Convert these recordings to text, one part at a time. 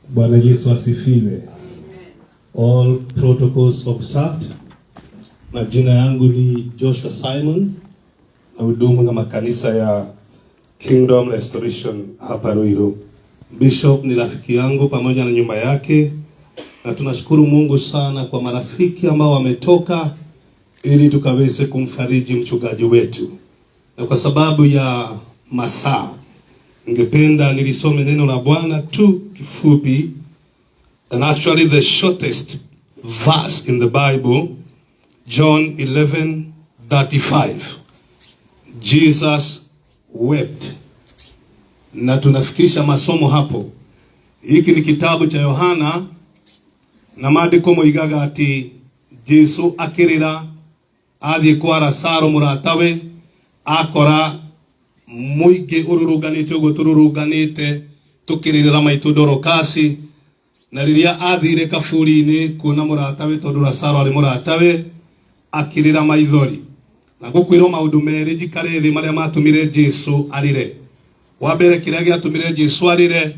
Bwana Yesu asifiwe. All protocols observed. Majina yangu ni Joshua Simon na hudumu na makanisa ya Kingdom Restoration hapa Ruiru. Bishop ni rafiki yangu pamoja na nyumba yake, na tunashukuru Mungu sana kwa marafiki ambao wametoka ili tukaweze kumfariji mchungaji wetu, na kwa sababu ya masaa ningependa nilisome neno la Bwana tu kifupi, and actually the shortest verse in the Bible, John 11:35. Jesus wept. Na tunafikisha masomo hapo. Hiki ni kitabu cha Yohana na maandiko moigaga ati Jesu akirira athiĩ kwa Lazaro mũratawe, akora mũingĩ ũrũrũnganĩte ũguo tũrũrũnganĩte tũkĩrĩrĩra maitũ Dorokasi, na rĩrĩa athire kaburi-inĩ kuona mũratawe tondũ Lazaro arĩ mũratawe, akĩrĩra maithori. Na ngũkwĩrwo maũndũ merĩ njikare thĩ marĩa matũmire Jesu arĩre. Wa mbere, kĩrĩa gĩatũmire Jesu arĩre,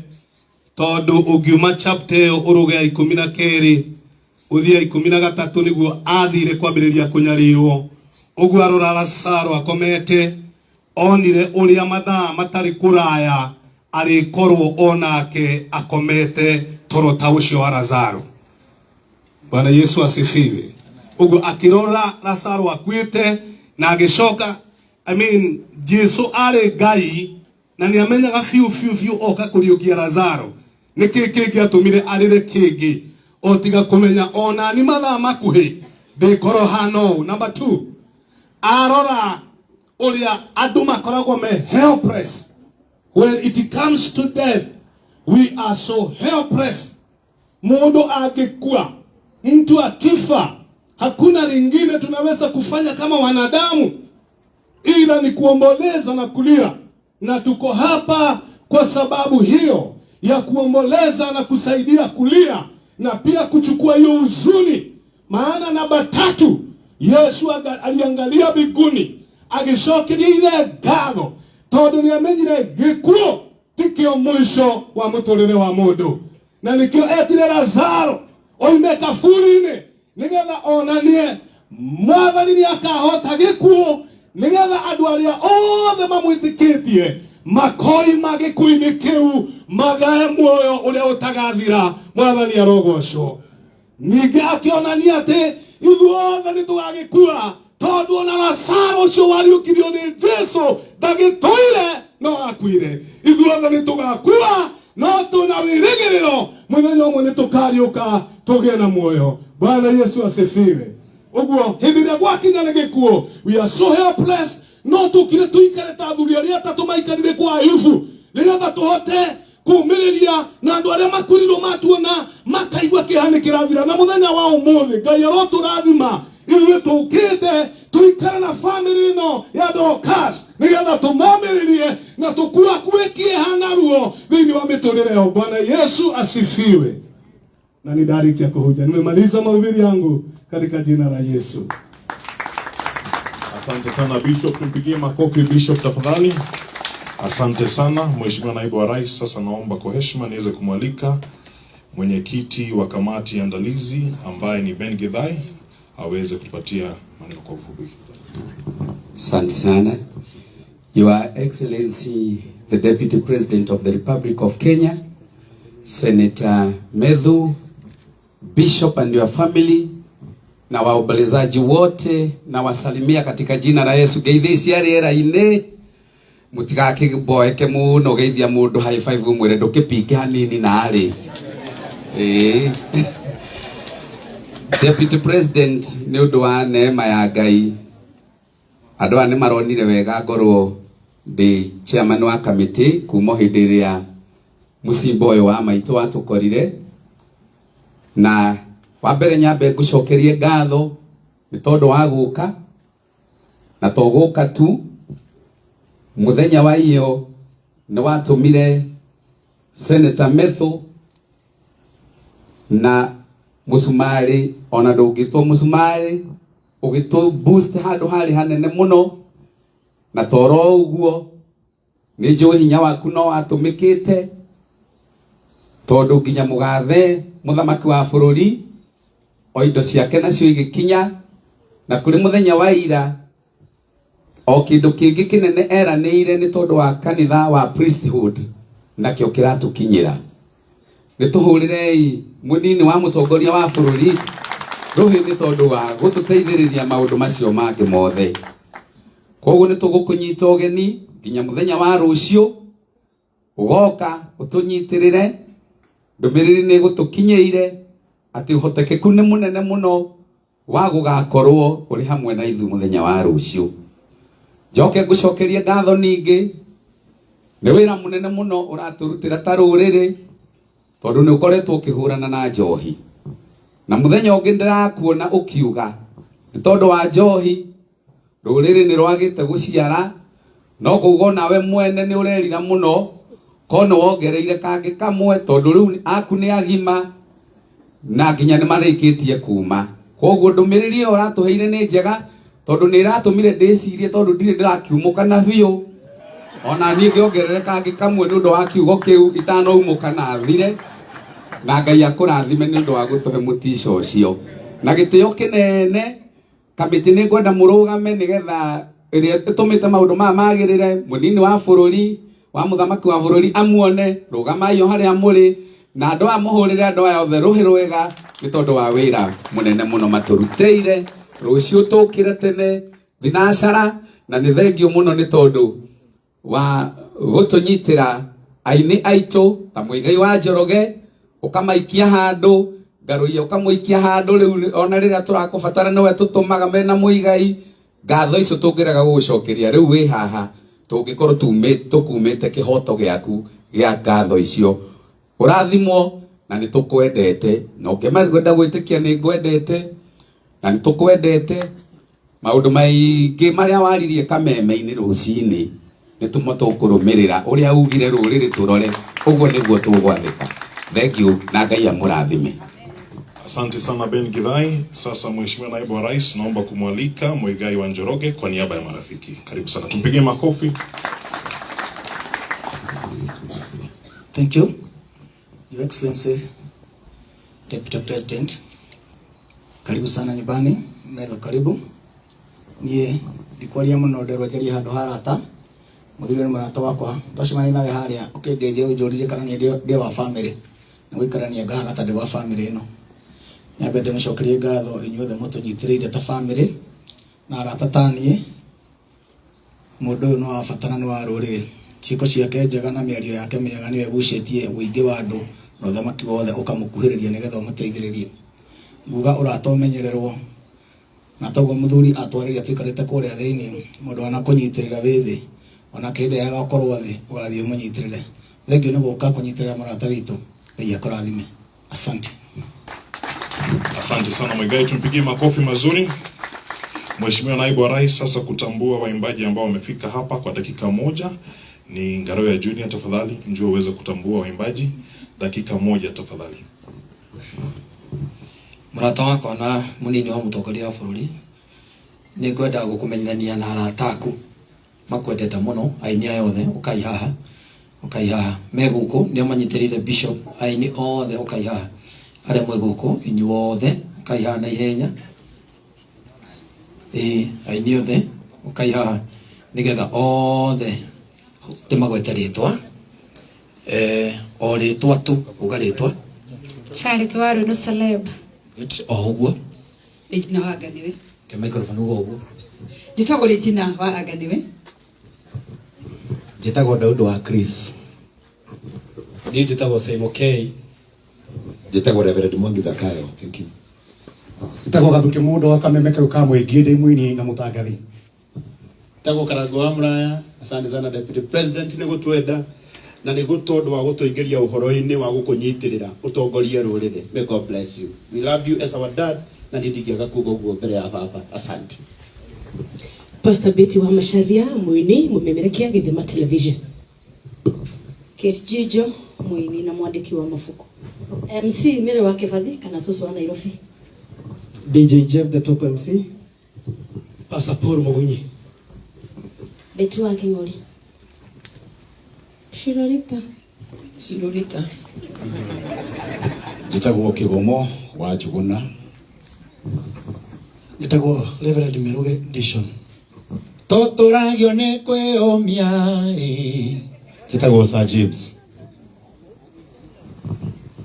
tondũ ũngiuma chapter ĩyo ũrũge ya 12 ũthiĩ ya 13, nĩguo athire kwambĩrĩria kũnyarirwo. Ũguo arora Lazaro akomete, onire ũrĩa mathaa matarĩ kũraya arĩkorwo onake akomete toro ta ũcio wa Lazaro. Bwana Yesu asifiwe. Ũguo akĩrora Lazaro akuĩte na agĩcoka, I mean, Jesu arĩ Ngai na nĩ amenyaga biũ biũ biũ oka kũriũkia Lazaro. Nĩkĩ kĩngĩatũmire arĩre kĩngĩ o tiga kũmenya ona ni mathaa makuhĩ ndĩkorwo hana ũũ? Number two, arora ũrĩa andũ makoragwo me helpless when it comes to death. We are so helpless. Mundu angĩkua, mtu akifa, hakuna lingine tunaweza kufanya kama wanadamu ila ni kuomboleza na kulia, na tuko hapa kwa sababu hiyo ya kuomboleza na kusaidia kulia na pia kuchukua hiyo huzuni. Maana namba tatu, Yesu aliangalia mbinguni agĩcokeria ithe ngatho tondũ nĩ amenyire gĩkuũ tikĩo mũico wa mũtũrĩre wa mũndũ, na nĩkĩo etire Lazaro oime kaburi-inĩ nĩgetha onanie Mwathani nĩ akahota gĩkuũ, nĩgetha andũ arĩa othe mamwĩtĩkĩtie makoima gĩkuũ-inĩ kĩu magae muoyo ũrĩa ũtagathira. Mwathani arogocwo. Ningĩ akĩonania atĩ ithuothe nĩ tũgagĩkua, tondũ ona Lazaro ũcio wariũkirio nĩ Jesu ndagĩtũire no akuire. Ithuothe nĩ tũgakua, no tũna wĩrĩgĩrĩro mũthenya ũmwe nĩ tũkariũka tũgĩe na muoyo. Bwana Yesu asifiwe. Ũguo hĩndĩ ĩrĩa gwakinya nĩ gĩkuũ, we are so helpless. No tũkire tũikare ta athuri arĩa atatũ maikarire kwa Ayubu, nĩgetha tũhote kũmĩrĩria na andũ arĩa makuĩrĩirwo matuona makaigua kĩeha nĩ kĩrathira. Na mũthenya wa ũmũthĩ Ngai arotũrathima ithuĩ tũkĩte tũikare na famĩlĩ ĩno ya Dorcas, nĩgetha tũmomĩrĩrie na tũkuakue kĩeha na ruo thĩinĩ wa mĩtũrĩre yao. Bwana Yesu asifiwe. Na nĩndarĩkia kũhunja, nimemaliza mahubiri yangu katika jina la Yesu. Asante sana, Bishop, tumpigie makofi Bishop tafadhali. Asante sana, Mheshimiwa Naibu wa Rais. Sasa naomba kwa heshima niweze kumwalika mwenyekiti wa kamati ya andalizi ambaye ni Ben Githae aweze kutupatia maneno kwa ufupi. Asante sana. Your Excellency, the Deputy President of the Republic of Kenya, Senator Methu, Bishop and your family, na waombolezaji wote, na wasalimia katika jina la Yesu. Geithia cia rĩera-inĩ, mũtigakĩboeke mũno geithia mũndũ high five mwĩre ndũkĩpike hanini narĩ. Ĩĩ. Deputy President, nĩ ũndũ wa neema ya Ngai, andũ aya nĩ maronire wega ngorwo ndĩ chairman wa committee kuma hĩndĩ ĩrĩa mũcimba ũyũ wa maitũ watũkorire. Na wa mbere nyambe ngũcokerie ngatho nĩ tondũ wa gũka, na to gũka tu, mũthenya wa iyo nĩ watũmire Senator Methu na mũcumarĩ, ona ndũngĩtwo mũcumarĩ, ũgĩtũ boost handũ harĩ hanene mũno. Na toro ũguo nĩ njũĩ hinya waku no watũmĩkĩte. Tondu nginya mugathe muthamaki wa bururi o indo ciake nacio igikinya na kuri muthenya wa ira o kindu kingi kinene eraniire ni tondu wa kanitha wa priesthood nakio kiratukinyira. Nituhurirei munini wa mutongoria wa bururi ruhi ni tondu wa gututeithiriria maundu macio mangi mothe. Koguo nitugukunyita ugeni nginya muthenya wa rucio ugoka utunyitirire ndumiriri ni gutukinyeire ati uhotekeku ni munene muno wa gugakorwo uri hamwe na ithu muthenya wa rucio. Njoke ngucokerie ngatho ningi ni wira munene muno uraturutira ta ruriri tondu ni ukoretwo ukihurana na njohi na muthenya ungi ndirakuona ukiuga ni tondu wa njohi ruriri ni rwagite guciara no kuuga nawe mwene ni urerira muno ko ni wongereire kangi kamwe tondu riu aku ni agima na nginya ni marikitie kuma. Koguo ndumiriri iyo uratuheire ni njega tondu ni iratumire ndicirie tondu ndire ndirakiumuka na biu ona nie ngiongerere kangi kamwe ni undu wa kiugo kiu itanoumuka na thire na Ngai akurathime ni undu wa gutuhe mutico ucio na gitio kinene. Kamiti ni ngwenda murugame nigetha iria itumite maundu maya magirire munini wa bururi wa muthamaki wa bururi amuone rugamai o haria muri na andu aya muhurire andu aya othe ruhi rwega ni tondu wa wira munene muno maturutire. Rucio tukire tene thinacara na ni thengio muno ni tondu wa gutunyitira aini aitu ta Muigai wa Njoroge ukamaikia handu Ngaruiya ukamuikia handu riu ona riria turakubatara niwe tutumaga mena Muigai. Ngatho icio tungiraga gugucokeria riu wi haha tungikorwo tukumite kihoto giaku gia ngatho icio urathimwo na ni tukwendete na ungimekwenda gwitikia ni ngwendete na ni tukwendete. Maundu maingi maria waririe kameme-ini rucini ni tumo tukurumirira uria ugire ruriri turore uguo niguo tugwathika. Thank you na Ngai amurathime. Asante sana Ben Githae. Sasa Mheshimiwa Naibu wa Rais, naomba kumwalika Muigai wa Njoroge kwa niaba ya marafiki. Karibu sana. Tumpigie makofi. Thank you, Your Excellency Deputy President. Karibu sana nyumbani, metho karibu. Nie ndikwaria muno nderwo njarie handu harata. Muthuri ni murata wakwa. Twacemania nawe haria ukingeithia unjuririe kana nie ndi wa family. Na guikarania ngahana ta ndi wa family ino. Nyambe ndimucokerie ngatho inyuothe mutunyitiriire ta family na arata ta nie. Mundu uyu no wa bata na ni wa ruriri. Ciiko ciake njega na miario yake miega niyo igucitie uingi wa andu na uthamaki wothe ukamukuhiriria nigetha umuteithiririe. Nguga urata umenyererwo na toguo muthuri atwariria tuikarite kuria thiini mundu anakunyitirira wi thi ona kinde yaga ukorwo thi ugathii umunyitirire. Thengio ni guka kunyitirira murata witu. Ngai akurathime. Asante. Asante sana Muigai, tumpigie makofi mazuri. Mheshimiwa Naibu wa Rais, sasa kutambua waimbaji ambao wamefika hapa kwa dakika moja ni Ngaruiya Junior, tafadhali njoo uweze kutambua waimbaji dakika moja tafadhali. Murata wakwa na munini wa mutongoria wa bururi ni ngwenda gukumenyithania na arata aku makwendete muno aini aya othe ukai haha ukai haha me guku nio manyitirire bishop aini othe ukai haha aria mwi guku inyuothe ukai haha na ihenya aini othe ukai haha nigetha othe ndimagwete ritwa o ritwa tu uga ritwa Charity Waru no celeb o uguo Regina Waganiwe ke microphone ugo uguo njitagwo Regina Waganiwe njitagwo Daudi wa Chris ni njitagwo Simon K njitagwo Reverend Mwangi Zakayo. Thank you. Njitagwo Gathuki Mundu wa Kameme kau ka Mwingi ndi mwini na mutangathi. Njitagwo Karango wa Muraya. Asante sana Deputy President ni gutwenda na ni gutondu wa gutuingiria uhoro-ini wa gukunyitirira utongorie ruriri. May God bless you. We love you as our dad na ndingiaga kuga uguo mbere ya baba. Asante. Pastor Betty wa Macharia mwini mumemerekia Githima Television. Kate Jijo mwini na mwandiki wa mafuko. MC Mary wa Kibathi kana susu wa Nairobi. DJ Jeff the top MC. Pastor Paul Mugunyi. Betty wa King'ori. Shirorita. Shirorita. Njĩtagwo Kĩgomo wa Njuguna. Njĩtagwo Reverend Miruge Dishon. Tũtũragio nĩ kwĩyũmia ĩ. Njĩtagwo Sir James.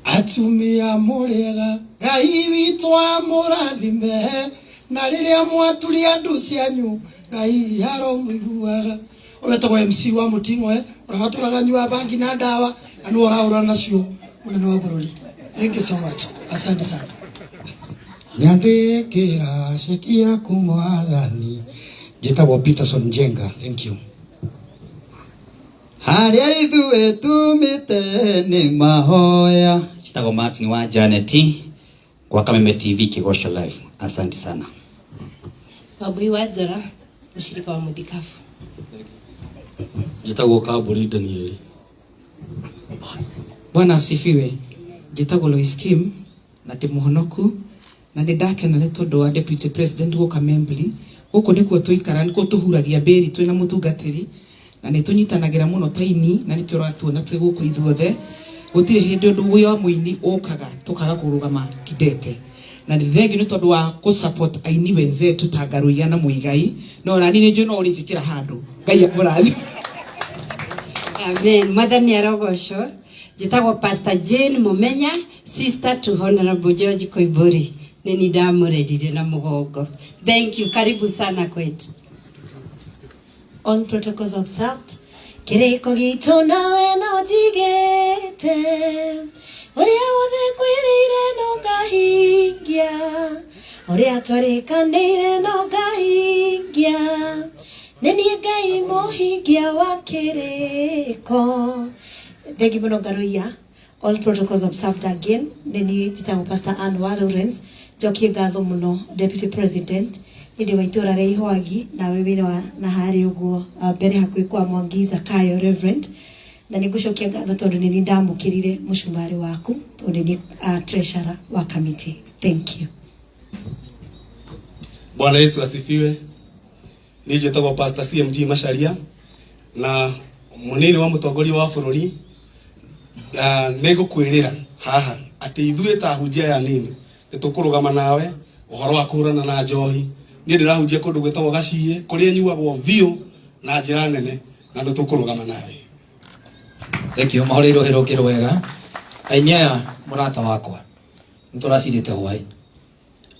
Atumia mũrĩega, Ngai witũ amũrathime, na rĩrĩa mwaturia ndu cianyu, Ngai aromũiguaga. Ũyũ etagwo MC wa Mũting'oe, ũrĩa watũraga nyua bangi na ndawa, na nĩwe ũrahũrana nacio mũnene wa bũrũri. Thank you so much. Asante sana. Nyandĩkĩra ceki yaku mwathani. Njĩtagwo Peterson Njenga. Thank you. Harĩa ithuĩ tumĩte nĩ mahoya. Njĩtagwo Martin wa Janet kwa Kameme TV Kigosho Live. Asante sana. Wambui wa Njora, mshirika wa Mũthikabu. Njĩtagwo Kambũri Danieli. Bwana asifiwe. Njĩtagwo Lois Kim na ndĩ mũhonoku na nĩ ndakena nĩ tondũ wa Deputy President gũka Membli. Gũkũ nĩkuo tũikara, nĩkuo tũhuragia mbĩri twĩna mũtungatĩri na nĩ tũnyitanagĩra mũno ta ini na nĩkĩo ũratuona twĩ gũkũ ithuothe. Gũtirĩ hĩndĩ ũndũ wa mũini ũkaga tũkaga kũrũgama kidete. Na nĩ thengiũ nĩ tondũ wa kũ support aini wenzetu ta Ngaruiya na Muigai, no ona niĩ nĩ njũĩ no ũrĩnjĩkĩra handũ. Ngai amũrathime. Amen. Mwathani arogocwo. Njĩtagwo Pastor Jane Mumenya, sister to Honorable George Koimburi. Nĩ ndamũrerire na mũgongo. Thank you. Karibu sana kwetu. All protocols observed. Kĩrĩko gitũ nawe no njigĩte, ũrĩa wothe ngwĩrĩire no ngahingia, ũrĩa twarĩkanĩire no ngahingia, nĩ niĩ Ngai mũhingia wa kĩrĩko. Thengi mũno Ngaruiya. All protocols observed again. Nĩ niĩ njĩtagwo Pastor Ann wa Lawrence. Njokie ngatho mũno Deputy President nĩ ndĩ wa itũra rĩa Ihwagi nawe wĩra wa na harĩa ũguo mbere hakuhĩ kwa Mwangi Zakayo Reverend, na nĩ ngũcokia ngatho tondũ nĩ niĩ ndamũkĩrire mũcumarĩ waku tondũ nĩ niĩ treasurer wa committee. Thank you. Bwana Yesu asifiwe. Niĩ njĩtagwo Pastor CMG Macharia na munini wa mũtongoria wa bũrũri. Nĩ ngũkwĩrĩra haha atĩ ithuĩ ta ahunjia aya nini nĩ tũkũrũgama nawe ũhoro wa kũhũrana na njohi. Niĩ ndĩrahunjia kũndũ gwĩtagwo Gaciĩ kũrĩa nyuagwo biũ na njĩra nene na nĩ tũkũrũgama nawe. Thank you. Mahoreirwo hĩrũkĩrwo wega. Aini aya mũrata wakwa nĩ tũracirĩte hwaĩ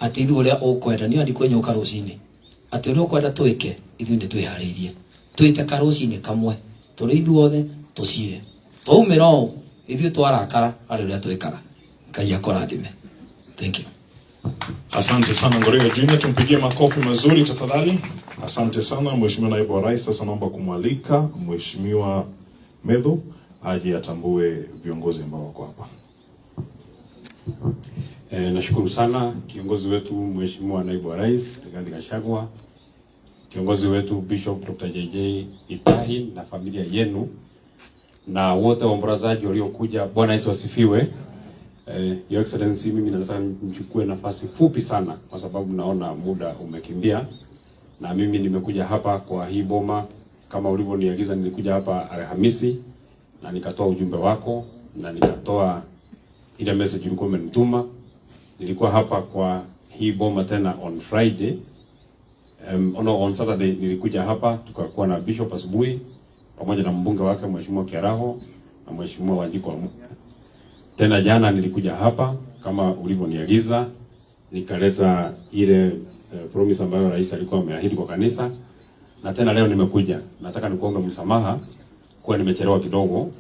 atĩ ithuĩ ũrĩa ũkwenda niĩ ndikwenyũka rũcinĩ atĩ ũrĩa ũkwenda twĩke ithuĩ nĩ twĩharĩirie twĩte karũcinĩ kamwe tũrĩ ithuothe tũcire twaumĩra ũũ ithuĩ twarakara harĩ ũrĩa twĩkaga. Ngai akũrathime. Thank you. Asante sana Ngorio Junior, tumpigie makofi mazuri tafadhali. Asante sana Mheshimiwa Naibu wa Rais. Sasa naomba kumwalika Mheshimiwa Methu aje atambue viongozi ambao wako hapa. Nashukuru sana kiongozi wetu Mheshimiwa Naibu wa Rais Rigathi Gachagua, kiongozi wetu Bishop Dr. JJ Itahi na familia yenu na wote waombolezaji waliokuja. Bwana Yesu asifiwe. Your Excellency, mimi nataka nichukue nafasi fupi sana kwa sababu naona muda umekimbia, na mimi nimekuja hapa kwa hii boma kama ulivyoniagiza. Nilikuja hapa Alhamisi na nikatoa ujumbe wako na nikatoa ile message ulikuwa umenituma. Nilikuwa hapa kwa hii boma tena on Friday, no, on Saturday nilikuja hapa tukakuwa na Bishop asubuhi pamoja na mbunge wake Mheshimiwa Kiaraho na Mheshimiwa Wanjiku wa Munya. Tena jana nilikuja hapa kama ulivyoniagiza, nikaleta ile promise ambayo rais alikuwa ameahidi kwa kanisa, na tena leo nimekuja. Nataka nikuombe msamaha kwa nimechelewa kidogo.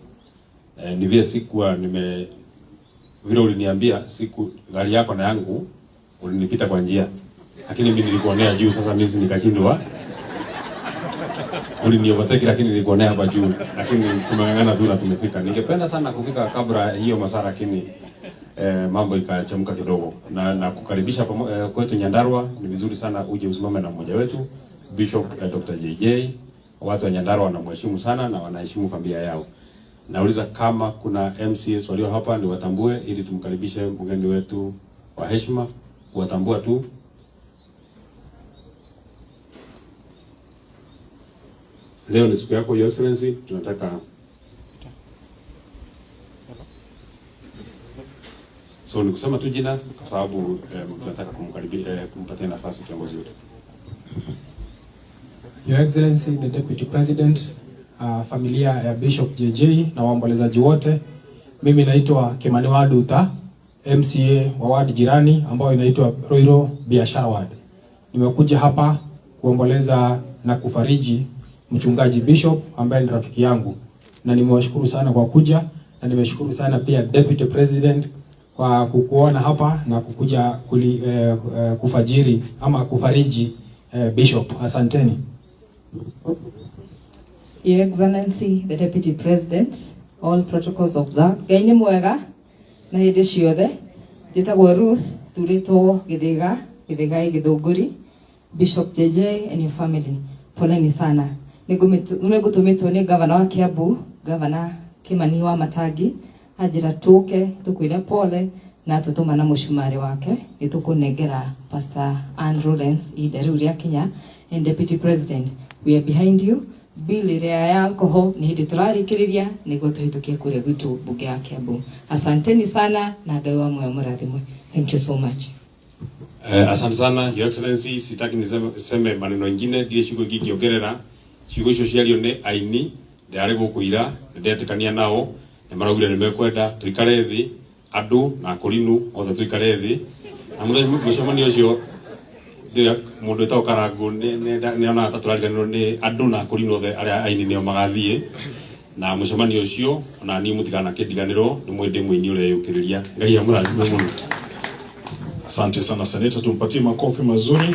Ni vile sikuwa nime vile uliniambia siku gari yako na yangu ulinipita kwa njia, lakini mimi nilikuonea juu. Sasa mimi nikashindwa, uliniovertake lakini nilikuonea hapa juu, lakini tumeng'ang'ana tu na tumefika. Ningependa sana kufika kabla hiyo masaa, lakini mambo ikachemka kidogo. Na kukaribisha kwetu Nyandarua. Ni vizuri sana uje usimame na mmoja wetu Bishop Dr. JJ. Watu wa Nyandarua wanamheshimu sana na wanaheshimu familia yao. Nauliza kama kuna MCS walio hapa ni watambue ili tumkaribishe mgeni wetu wa heshima. Kuwatambua tu. Leo ni siku yako Your Excellency, tunataka So ni kusema tu jina kwa sababu tunataka kumkaribia, kumpatia nafasi kiongozi wetu. Your Excellency the Deputy President, familia ya Bishop JJ na waombolezaji wote. Mimi naitwa Kimani Waduta, MCA wa ward jirani ambayo inaitwa Ruiru Biashara Ward. Nimekuja hapa kuomboleza na kufariji mchungaji Bishop ambaye ni rafiki yangu, na nimewashukuru sana kwa kuja, na nimeshukuru sana pia Deputy President kwa kukuona hapa na kukuja kufajiri ama kufariji Bishop. Asanteni. Your Excellency, the Deputy President, all protocols observed. Ngai nĩ mwega na hĩndĩ ciothe. Njĩtagwo Ruth, thurĩtwo Gĩthĩga, Gĩthĩga ĩ Gĩthũngũri. Bishop JJ and your family, poleni sana. Nĩngũtũmĩtwo nĩ gavana wa Kiambu, Gavana Kimani wa Matangi, anjĩra tũke tũkwĩre pole na tũtũma na mũcumarĩ wake nĩ tũkũnengera Pastor Andrew Lens ihinda rĩu rĩakinya. And Deputy President, we are behind you. Bill ĩrĩa ya alcohol nĩ hĩndĩ tũrarĩkĩrĩria nĩguo tũhĩtũkie kũrĩa gwitũ mbunge ya Kiambu. Asanteni sana na Ngai wa muoyo mũrathimwe. Thank you so much. Asante sana, Your Excellency, sitaki niseme maneno ingine, ndiye ciugo ingĩ ingĩongerera. Ciugo icio ciario nĩ aini, ndĩrarĩ gũkũ ira, nĩndetĩkania nao, nĩ maraugire nĩ mekwenda tũikare thĩ, andũ na akũrinũ othe tũikare thĩ. Na mũthenya mũcemanio ũcio, mũndũ wĩtagwo Karangũ nĩ onaga ta tũrariganĩrwo nĩ andũ na akũrinũ othe arĩa aini nĩo magathiĩ. Na mũcemanio ũcio, ona niĩ mũtikanakĩndiganĩrwo, nĩ mwĩndĩ mũini ũreyũkĩrĩria. Ngai amũrathime mũno. Asante sana Seneta, tumpatie makofi mazuri.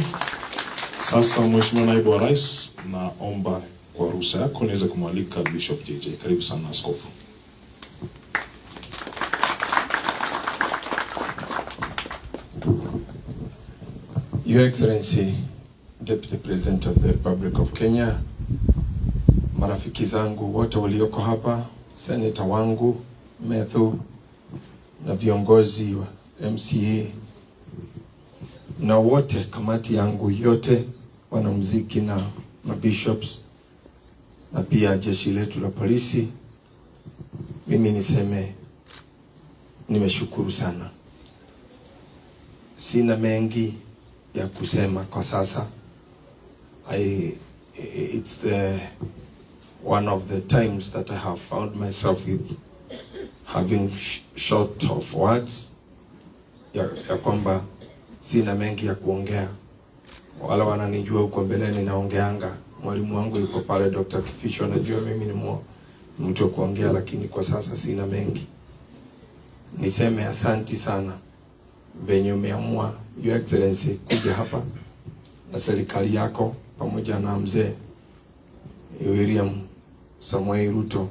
Sasa Mheshimiwa Naibu wa Rais, naomba kwa ruhusa yako niweze kumwalika Bishop JJ. Karibu sana askofu. Your Excellency, Deputy President of the Republic of Kenya, marafiki zangu wote walioko hapa, Senator wangu Methu na viongozi wa MCA na wote, kamati yangu yote, wanamuziki na mabishops na pia jeshi letu la polisi, mimi niseme nimeshukuru sana. Sina mengi ya kusema kwa sasa. It's the one of the times that I have found myself with having short of words, ya kwamba sina mengi ya kuongea. Wala wananijua huko mbeleni naongeanga. Mwalimu wangu yuko pale, Dr. Kifisho, anajua mimi ni mtu wa kuongea, lakini kwa sasa sina mengi. Niseme asanti sana venye umeamua, Your Excellency, kuja hapa na serikali yako pamoja na mzee William Samoei Ruto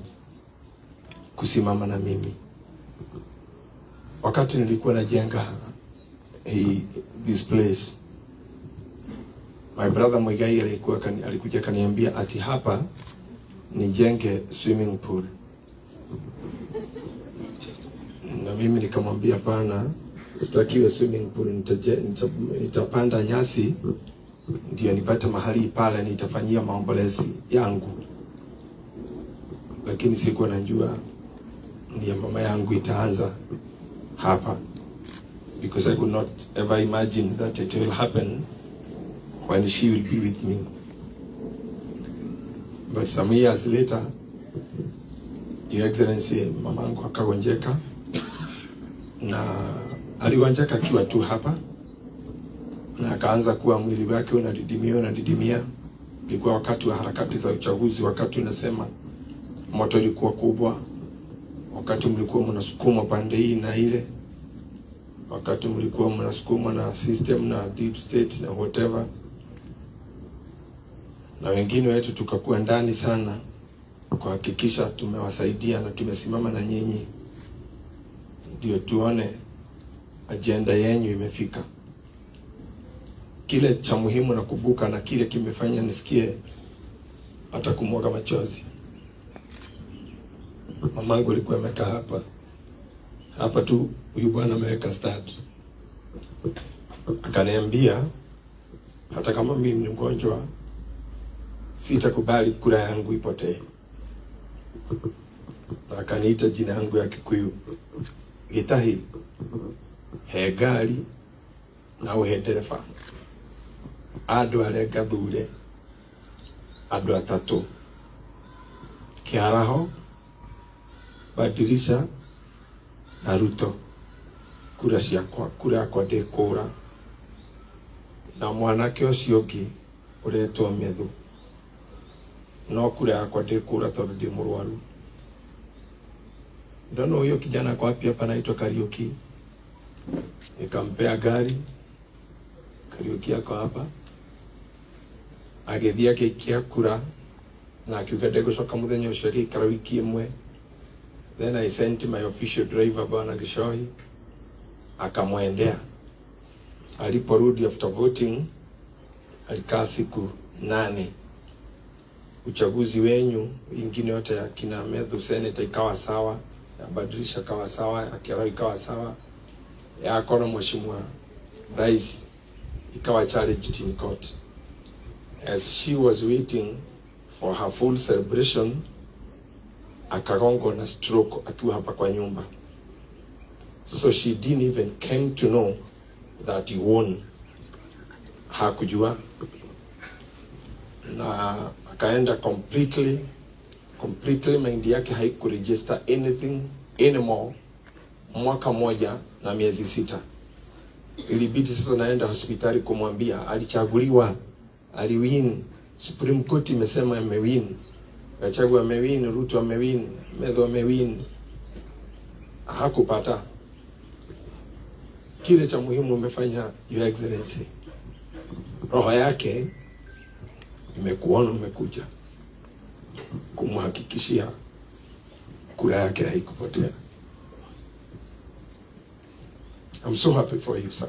kusimama na mimi. Wakati nilikuwa najenga this place, my brother Muigai alikuja kaniambia ati hapa nijenge swimming pool. Na mimi nikamwambia hapana, sitakiwe swimming pool, nitapanda nyasi ndio nipate mahali pale nitafanyia maombolezi yangu. Lakini sikuwa najua ni ya mama yangu itaanza hapa, because I could not ever imagine that it will happen when she will be with me. But some years later, Your Excellency, mamangu akagonjeka, na aligonjeka akiwa tu hapa, na akaanza kuwa mwili wake unadidimia. Ilikuwa wakati wa harakati za uchaguzi, wakati unasema moto ilikuwa kubwa, wakati mlikuwa mnasukuma pande hii na ile, wakati mlikuwa mnasukuma na system na deep state na whatever, na wengine wetu tukakuwa ndani sana kuhakikisha tumewasaidia na tumesimama na nyinyi ndio tuone agenda yenu imefika. Kile cha muhimu na kubuka na kile kimefanya nisikie hata kumwaga machozi, mamangu alikuwa amekaa hapa hapa tu, huyu bwana ameweka stand, akaniambia hata kama mimi ni mgonjwa sitakubali kura yangu ipotee. Na akaniita jina yangu ya Kikuyu, Gitahi. He ngari na ũhe ndereba. Andware ngathure andũ atatũ, Kĩaraho, Badirisha na Ruto. Kura ciakwa, kura yakwa ndĩkũra. Na mwanake ũcio ũngĩ ũretwo Methu, no kura yakwa ndĩkũra tondũ ndĩ mũrwaru. Ndona huyo kijana kwa wapi hapa anaitwa Kariuki, nikampea gari. Kariuki ako hapa, agĩthiĩ agĩikia kura na akiuga ndegũcoka mũthenya ũcio, agĩikara wiki ĩmwe. Then I sent my official driver, Bwana Gishohi, akamwendea. Aliporudi after voting, alikaa siku 8. Uchaguzi wenyu ingine yote ya kina Methu Senator ikawa sawa, ya Badirisha ikawa sawa, ya Kiaraho ikawa sawa, ya Kona Mheshimiwa Rais ikawa challenged in court. As she was waiting for her full celebration, akagongwa na stroke akiwa hapa kwa nyumba. So she didn't even came to know that he won. Hakujua. Na akaenda completely, completely mind yake haikuregister anything anymore. Mwaka moja na miezi 6. Ilibidi sasa naenda hospitali kumwambia alichaguliwa, aliwin. Supreme Court imesema amewin. Gachagua amewin, Ruto amewin, Methu amewin. Hakupata. Kile cha muhimu umefanya, Your Excellency. Roho yake imekuona umekuja kumhakikishia kura yake haikupotea. I'm so happy for you, sir.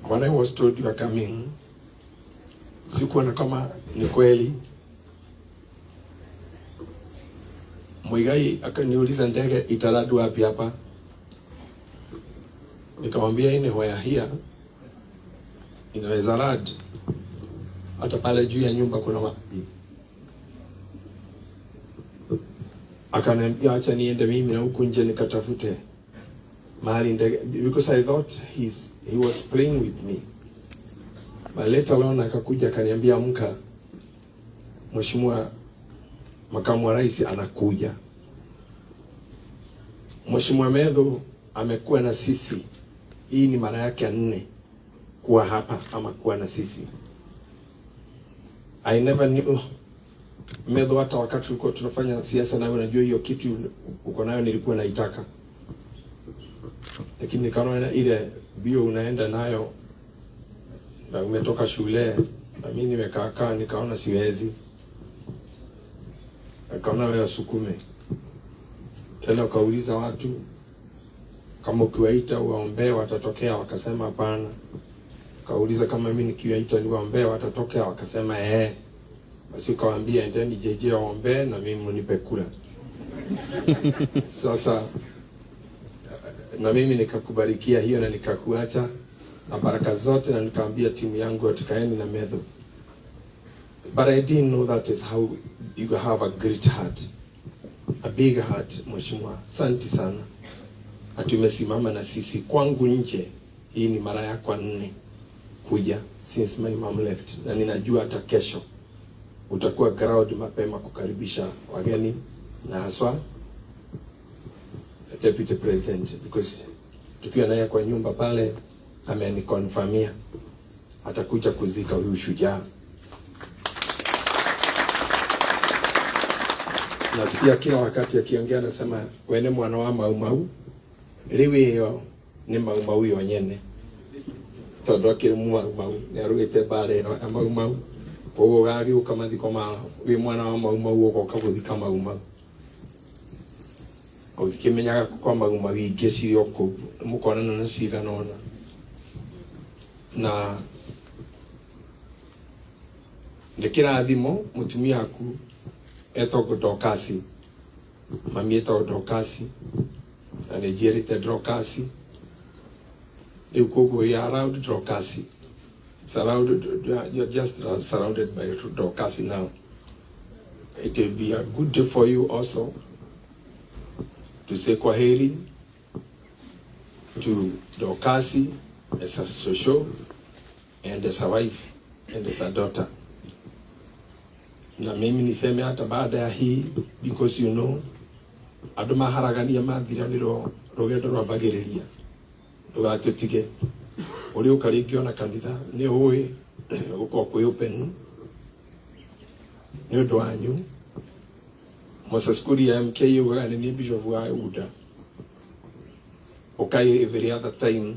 When I was told you are coming, sikuona kama ni kweli. Muigai akaniuliza ndege italadu wapi hapa. Nikamwambia anywhere here inaweza land. Hata pale juu ya nyumba kuna maji. Akaniambia acha niende mimi na huku nje nikatafute mahali ndege, because I thought he was playing with me. But later on akakuja akaniambia amka, Mheshimiwa Makamu wa Rais anakuja. Mheshimiwa Methu amekuwa na sisi, hii ni mara yake ya 4 kuwa hapa ama kuwa na sisi. I never knew Methu, hata wakati tulikuwa tunafanya siasa nawe, unajua hiyo kitu uko nayo nilikuwa naitaka, lakini nikaona ile bio unaenda nayo na umetoka shule na mimi nimekaa kaa, nikaona siwezi. Nikaona wewe usukume tena. Ukauliza watu kama ukiwaita uwaombee watatokea, wakasema hapana. Ukauliza kama mimi nikiwaita niwaombee watatokea, wakasema eh. Basi ukawaambia endeni JJ waombee na mimi mnipe kura. Sasa na mimi nikakubarikia hiyo na nikakuacha na baraka zote, na nikaambia timu yangu tukaeni na Methu. But I didn't know that is how you have a great heart, a big heart, Mheshimiwa. Asante sana. Ati umesimama na sisi. Kwangu nje, hii ni mara yako 4 kuja since my mom left. Na ninajua hata kesho utakuwa ground mapema kukaribisha wageni na haswa Deputy President, because tukiwa naye kwa nyumba pale amenikonfirmia atakuja kuzika huyu shujaa. Nasikia kila wakati akiongea anasema wene mwana wa Mau Mau, riu iyo ni Mau Mau yo nyene, tondu akiri Mau Mau ni arugite mbara ino ya Mau Mau, koguo gagĩũka mathiko ma wi mwana wa Mau Mau ũgoka gũthika Mau Mau, ũgĩkĩmenyaga kwa Mau Mau ingĩ cirĩ o kũu mũkonana na cigana ũna. Na nĩ kĩrathimo mũtumia waku etagwo Dorcas, mami etagwo Dorcas, na nĩ njiarĩte Dorcas. Rĩu koguo you are around Dorcas, surrounded, you are just surrounded by Dorcas now. It will be a good day for you also to say kwaheri. to Dorcas as a social and as a wife and as a daughter. Na mimi niseme hata baada ya hii, because you know andu maharagania mathiranirwo rugendo rwambagĩrĩria, ndũgatũtige ũrĩ ũka rĩngĩ ona kanitha nĩ ũĩ gũkorwo kwĩ open nĩ ũndũ wanyu. Moses Kuria MK ugaga nĩ niĩ bishop wa Uda, ũkai every other time.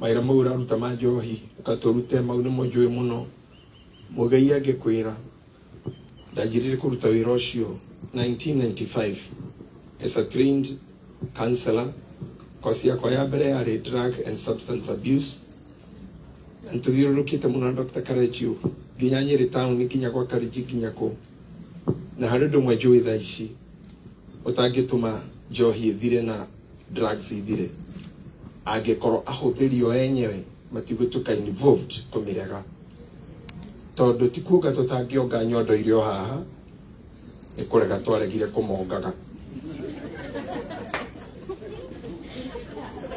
Mawĩra mau ũraruta ma njohi ũkatũrute, mau nĩmo njũĩ mũno. Mũgai angĩkwĩra ndanjĩrire kũruta wĩra ũcio 1995 as a trained counselor. Kosi yakwa ya mbere yarĩ drug and substance abuse. Nĩtũthiũrũrũkĩte mũno na Dr. Karechio nginya Nyĩrĩ town, nginya gwa Kariji, nginya kũ, na harĩ ũndũ ũmwe njũĩ thaa ici ũtangĩtũma njohi ĩthire na drugs ithire, angĩkorwo ahũthĩri o enyewe matigũtuĩka involved kũmĩrega, tondũ ti kuonga tũtangĩonga nyondo irĩ o haha, nĩ kũrega twaregire kũmongaga.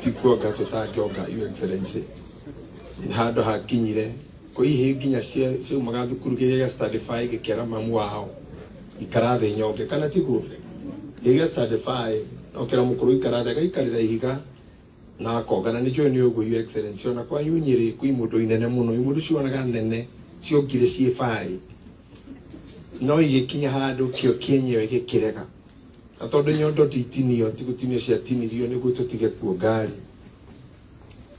Ti kuonga tũtangĩonga, Your Excellency, nĩ handũ hakinyire kwĩ ihĩ nginya ciaumaga thukuru gĩgĩa study five gĩkĩra mamu wao ikara thĩ nyonge, kana tiguo? Gĩgĩa study five no kĩra mũkũrũ ikara thĩ, agaikarĩra ihiga na akonga. Na nĩ njũĩ nĩ ũguo, Your Excellency, ona kwanyu Nyĩrĩ kwĩ imũndũ inene mũno, imũndũ cionaga nene ciongire ciĩ baĩ, no igĩkinya handũ kĩo kĩenyewe gĩkĩrega, na tondũ nyondo nditinio, ti gũtinio ciatinirio nĩguo tũtige kuonga rĩ,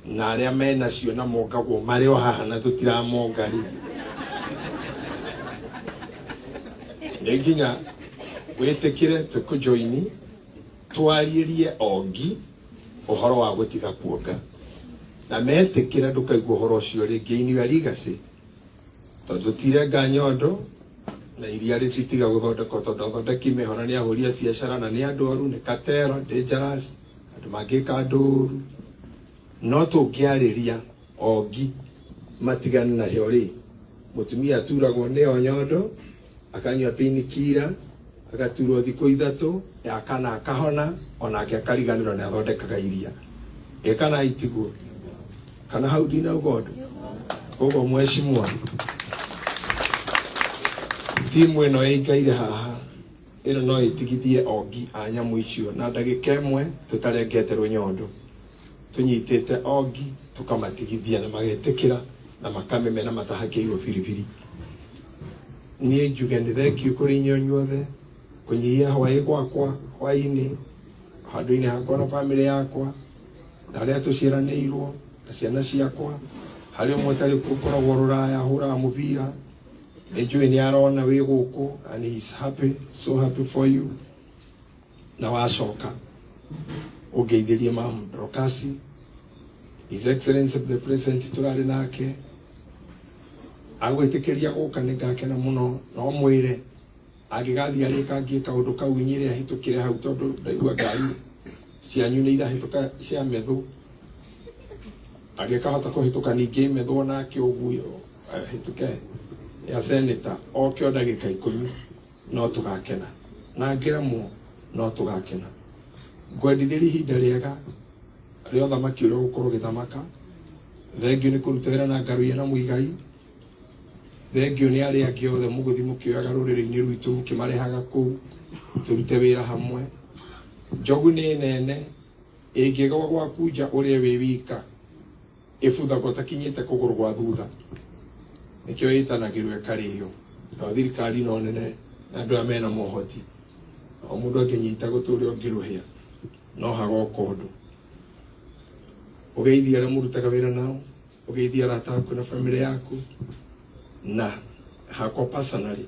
na arĩa menacio na mongagwo marĩ o haha na tũtiramonga rĩ, nĩ nginya wĩtĩkĩre tũkũjoini twariĩrie ongi ũhoro wa gũtiga kuonga, na metĩkĩra ndũkaigua ũhoro ũcio rĩngĩ in your legacy, tondũ tirenga nyondo na iria rĩtitiga gũthondekwo, tondũ athondeki mehora nĩ ahũri a biacara na nĩ andũ oru, nĩ katero dangerous, andũ mangĩka andũ ũru. No tũngĩarĩria ongi matigane nayo rĩ, mũtumia aturagwo nĩyo nyondo, akanyua painkiller, agaturwo thikũ 3, ya kana akahona, onake akariganĩrwo nĩ athondekaga iria. Ĩ kana itiguo? Kana hau ndinauga ũndũ? Koguo mheshimiwa, timu ĩno ĩikaire haha ĩno no ĩtigithie ongi a nyamũ icio na ndagĩka ĩmwe tũtarengete rũnyondo, tũnyitĩte ongi tũkamatigithia na magetĩkĩra na makamĩmena matahakĩirwo biribiri. Niĩ njuge nĩ thengiũ kũrĩ inyuĩ inyuothe kũnyihia hwaĩ gwakwa hwaĩ-inĩ handũ-inĩ hakwa na bamĩrĩ yakwa na arĩa tũciaranĩirwo na ciana ciakwa. Harĩ ũmwe ũtarĩ ũkoragwo rũraya ahũraga mũbira, nĩ njũĩ nĩ arona wĩ gũkũ and he is happy, so happy for you. Na wacoka ũngeithĩrie mam Dorcas, His Excellency the President tũrarĩ nake agwĩtĩkĩria gũka nĩ ngakena mũno, no mwĩre angĩgathiĩ arĩkangie kaũndũ kau Nyĩrĩ ahĩtũkĩre hau, tondũ ndaigua ngari cianyu nĩ irahĩtũka cia methũ, angĩkahota kũhĩtũka ningĩ methũ onake ũguo ahĩtũke ya senator oke o ndagĩka 10, no tũgakena, na ngĩremwo no tũgakena. Ngwendithĩria ihinda rĩega rĩa ũthamaki ũrĩa ũgũkorwo ũgĩthamaka. Thengiũ nĩ kũruta wĩra na Ngaruiya na Muigai, thengiũ nĩ arĩa angĩ othe mũgũthiĩ mũkĩoyaga rũrĩrĩ-inĩ rwitũ mũkĩmarehaga kũu tũrute wĩra hamwe. Njogu nĩ nene ĩngĩgwa gwaku nja ũrĩa wĩ wika ĩbuthagwo takinyĩte kũgũrũ gwa thutha, nĩkĩo ĩtanagĩrwo ĩkarĩo. Nao thirikari no nene na andũ aya mena mohoti, o mũndũ angĩnyita gũtũ ũrĩa ũngĩrũhĩa no hagoka ũndũ. Ũgeithie arĩa mũrutaga wĩra nao, ũgeithie arata aku na bamĩrĩ yaku, na hakwa personally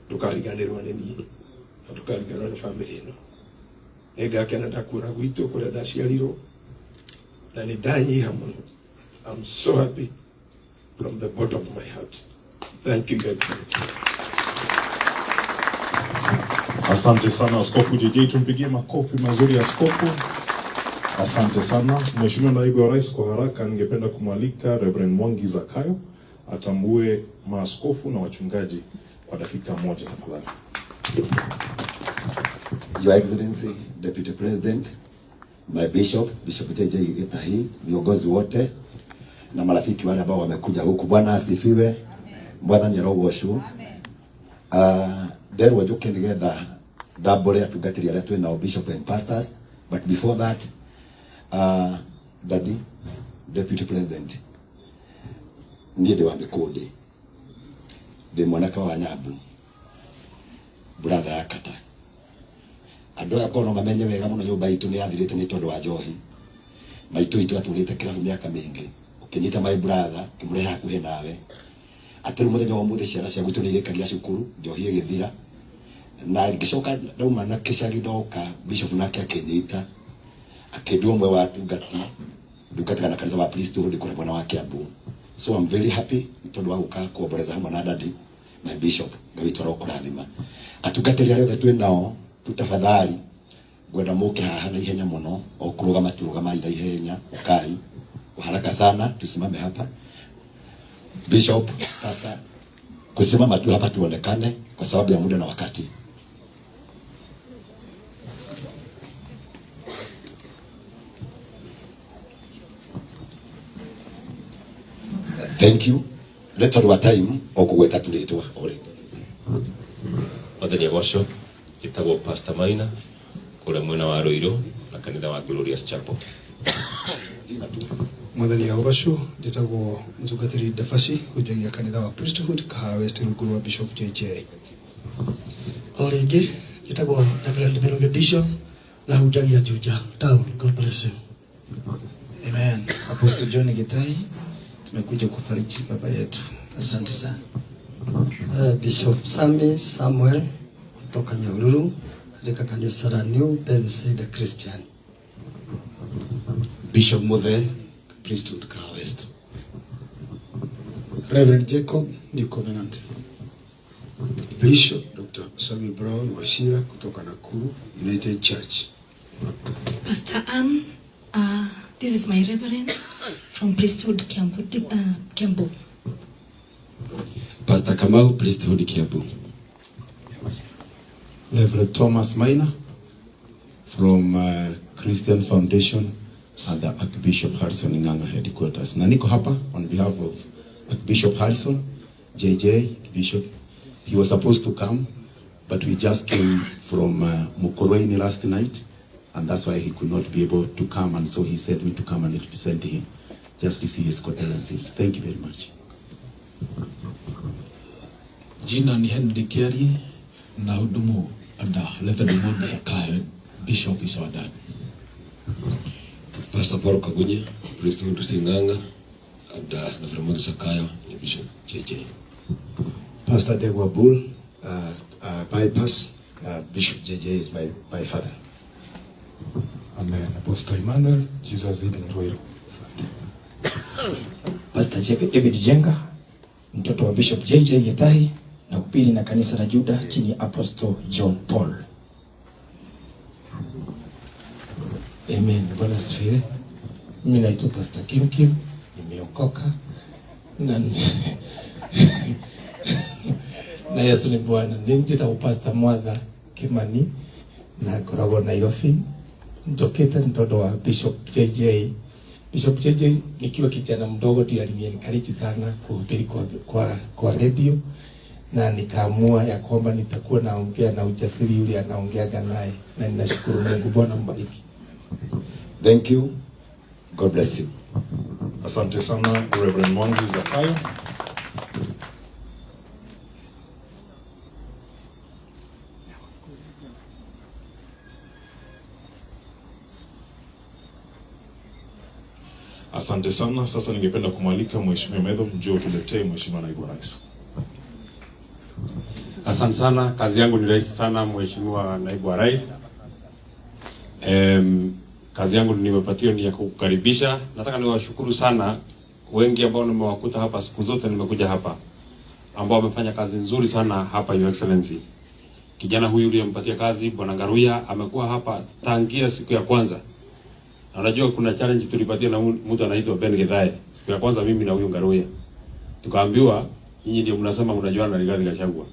ndũkariganĩrwo nĩ niĩ na ndũkariganĩrwo nĩ bamĩrĩ ĩno. Nĩ ngakena ndakuona gwitũ kũrĩa ndaciarirwo, na nĩ ndanyiha mũno. I'm so happy from the bottom of my heart. Thank you, Your Excellency. Asante sana Askofu JJ, tumpigie makofi mazuri askofu. Asante sana Mheshimiwa Naibu wa Rais. Kwa haraka ningependa kumwalika Reverend Mwangi Zakayo atambue maaskofu na wachungaji kwa dakika 1 tafadhali. Your Excellency, Deputy President, my bishop, Bishop JJ Gitahi, viongozi wote na marafiki wale ambao wamekuja huku. Bwana asifiwe. Mwathani arogocwo. Nderwo njuke nigetha ndambũre atungatĩri arĩa twĩ nao, bishop and pastors, but before that, daddy deputy president, niĩ ndĩ wa mĩkũndĩ, ndĩ mwanake wa Nyambu, brother ya kata. Andũ aya korwo no mamenye wega mũno, nyũmba itũ nĩ yathirĩte nĩ tondũ wa njohi. Maitũ itũ atũrĩte kĩrabu mĩaka mĩingĩ, ũkĩnyita my brother ũkĩmũrehe hakuhĩ nawe, atĩ rĩu mũthenya wa ũmũthĩ ciana cia gwitũ nĩ irĩkagia cukuru, njohi ĩgĩthira. Na ngĩcoka ndauma na kĩcagi ndoka, bishop nake akĩnyita akĩndua ũmwe wa atungati, ndungataga na kanitha wa priesthood kũrĩa mwena wa Kiambu. So I'm very happy nĩ tondũ wa gũka kuomboreza hamwe na daddy my bishop. Ngai witũ arokũrathima. Atungatĩri arĩa othe twĩ nao tu, tafadhali ngwenda mũke haha na ihenya mũno, o kũrũgama turũgamai na ihenya, ukai kwa haraka sana, tusimame hapa, bishop, pastor, kusimama tu hapa tuonekane kwa sababu ya muda na wakati. Thank you. Nĩ tondũ wa time o kũgweta tu rĩtwa o rĩtwa. Mwathani agocwo. Njĩtagwo Pastor Maina kũrĩa mwena wa Ruiru na kanitha wa Glorious Chapel. Mwathani agocwo. Njĩtagwo mũtungatĩri Dabaci, hunjagia kanitha wa Priesthood Kahawa West rungu rwa Bishop JJ. O rĩngĩ njĩtagwo Reverend Miruge Dishon na hunjagia Juja Town. God bless you. Amen. Apostle John Gitahi, tumekuja kufariji baba yetu. Asante sana. Bishop Sami Samuel kutoka Nyahururu katika kanisa la New Bethesda Christian. Bishop Muthe, Priesthood Kahawa West. Reverend Jacob, New Covenant. Bishop Dr. Sami Brown Wachira kutoka Nakuru United Church. Pastor Ann, this is my reverend from Priesthood Kiambu. Kiambu. Pastor Kamau, Priesthood Kiambu. Reverend Thomas Maina from Christian Foundation and the Archbishop Harrison Ng'ang'a headquarters. Na niko hapa on behalf of Archbishop Harrison, JJ, Bishop. He was supposed to come, but we just came from Mukurweini last night, and that's why he could not be able to come, and so he said me to come and represent him, just to see his condolences. Thank you very much. Jina ni Henry Kiari, na hudumu under Reverend Mwangi Zakayo, Bishop is our dad. Pastor Paul Kagunya, Priesthood Tinganga, and Reverend Mwangi Zakayo, ni Bishop JJ. Pastor Degwa Bull, bypass, Bishop JJ is my father. Amen. Apostle Emmanuel, Jesus Healing Ruiru. Pastor David Jenga, mtoto wa Bishop JJ Gitahi, na kupili na kanisa la Juda chini ya Apostle John Paul. Amen. Bwana asifiwe. Mimi naitwa Pastor Kim Kim, nimeokoka na na Yesu ni Bwana. Ninjita Pastor Mwatha Kimani na ngoragwo Nairobi. Ndokete mtoto wa Bishop JJ. Bishop JJ nikiwa kijana mdogo ndiye aliniencourage sana kuhubiri kwa radio, na nikaamua ya kwamba nitakuwa naongea na ujasiri yule anaongeaga naye, na ninashukuru Mungu. Bwana mbariki. Thank you. God bless you. Asante sana Reverend Mwangi Zakayo. Asante sana. Sasa ningependa kumwalika Mheshimiwa Medho, njoo tuletee Mheshimiwa Naibu wa Rais. Asante sana. Kazi yangu ni rahisi sana Mheshimiwa Naibu wa Rais. Kazi yangu nimepatiwa ni ya kukukaribisha. Nataka niwashukuru sana wengi ambao nimewakuta hapa siku zote nimekuja hapa, ambao wamefanya kazi nzuri sana hapa, Your Excellency. Kijana huyu uliyempatia kazi Bwana Ngaruya amekuwa hapa tangia siku ya kwanza. Na unajua kuna challenge tulipatia na mtu anaitwa Ben Githae. Siku ya kwanza mimi na huyu Ngaruya tukaambiwa, nyinyi ndio mnasema mnajuana na Rigathi Gachagua,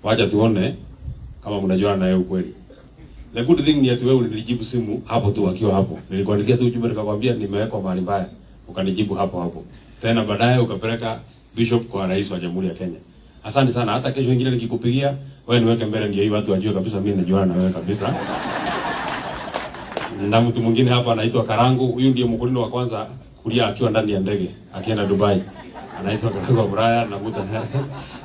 wacha tuone kama mnajuana na yeye ukweli. The good thing ni ati wewe ulinijibu simu hapo tu akiwa hapo. Nilikuandikia tu ujumbe nikakwambia nimewekwa mahali mbaya. Ukanijibu hapo hapo. Tena baadaye ukapeleka Bishop kwa Rais wa Jamhuri ya Kenya. Asante sana. Hata kesho ingine nikikupigia, wewe niweke mbele ndio hii watu wajue kabisa mimi najuana na wewe kabisa. Na mtu mwingine hapa anaitwa Karangu, huyu ndiye mkulima wa kwanza kulia akiwa ndani ya ndege akienda Dubai. Anaitwa Karangu wa Buraya na mtu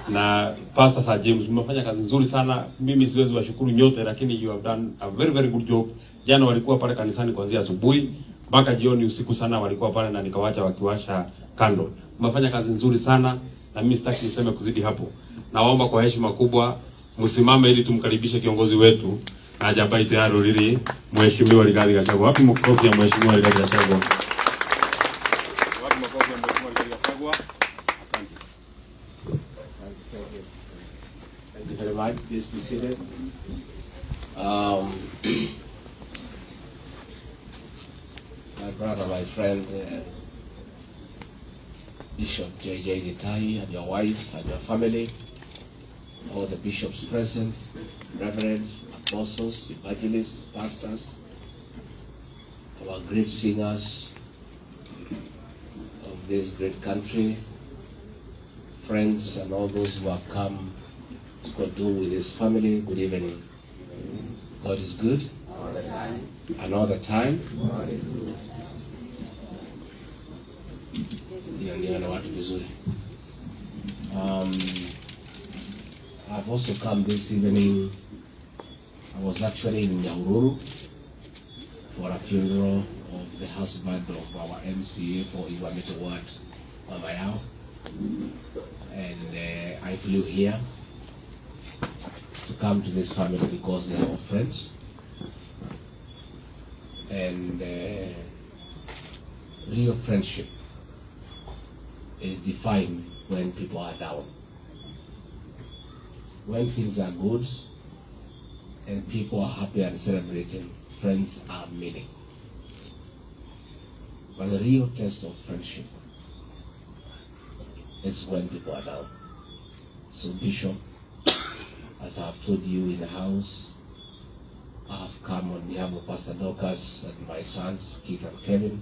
na Pastor Sir James, mmefanya kazi nzuri sana. Mimi siwezi washukuru nyote, lakini you have done a very very good job. Jana walikuwa pale kanisani kuanzia asubuhi mpaka jioni, usiku sana walikuwa pale na nikawacha wakiwasha kando. Mmefanya kazi nzuri sana na mimi sitaki niseme kuzidi hapo. Nawaomba kwa heshima kubwa msimame ili tumkaribishe kiongozi wetu na jabai tayari lili Mheshimiwa Rigathi Gachagua. Wapi makofi ya Mheshimiwa Rigathi Gachagua? Wapi makofi ya Mheshimiwa Rigathi Gachagua? Asante. Thank you very much. Please be seated. My brother, my friend, Bishop J.J. Gitahi and your wife and your family, all the bishops present, reverends, apostles, evangelists, pastors, our great singers of this great country, friends and all those who have come to condole with his family, good evening. God is good. And all the time. Ndio, nione watu vizuri. I've also come this evening. I was actually in Nyahururu for a funeral of the husband of our MCA for Iwamito Ward, Mama Yao. And I flew here to come to this family because they are our friends. And real friendship is defined when people are down. When things are good and people are happy and celebrating, friends are many. But the real test of friendship is when people are down. So Bishop, as I have told you in the house, I have come on behalf of Pastor Dorcas and my sons, Keith and Kevin,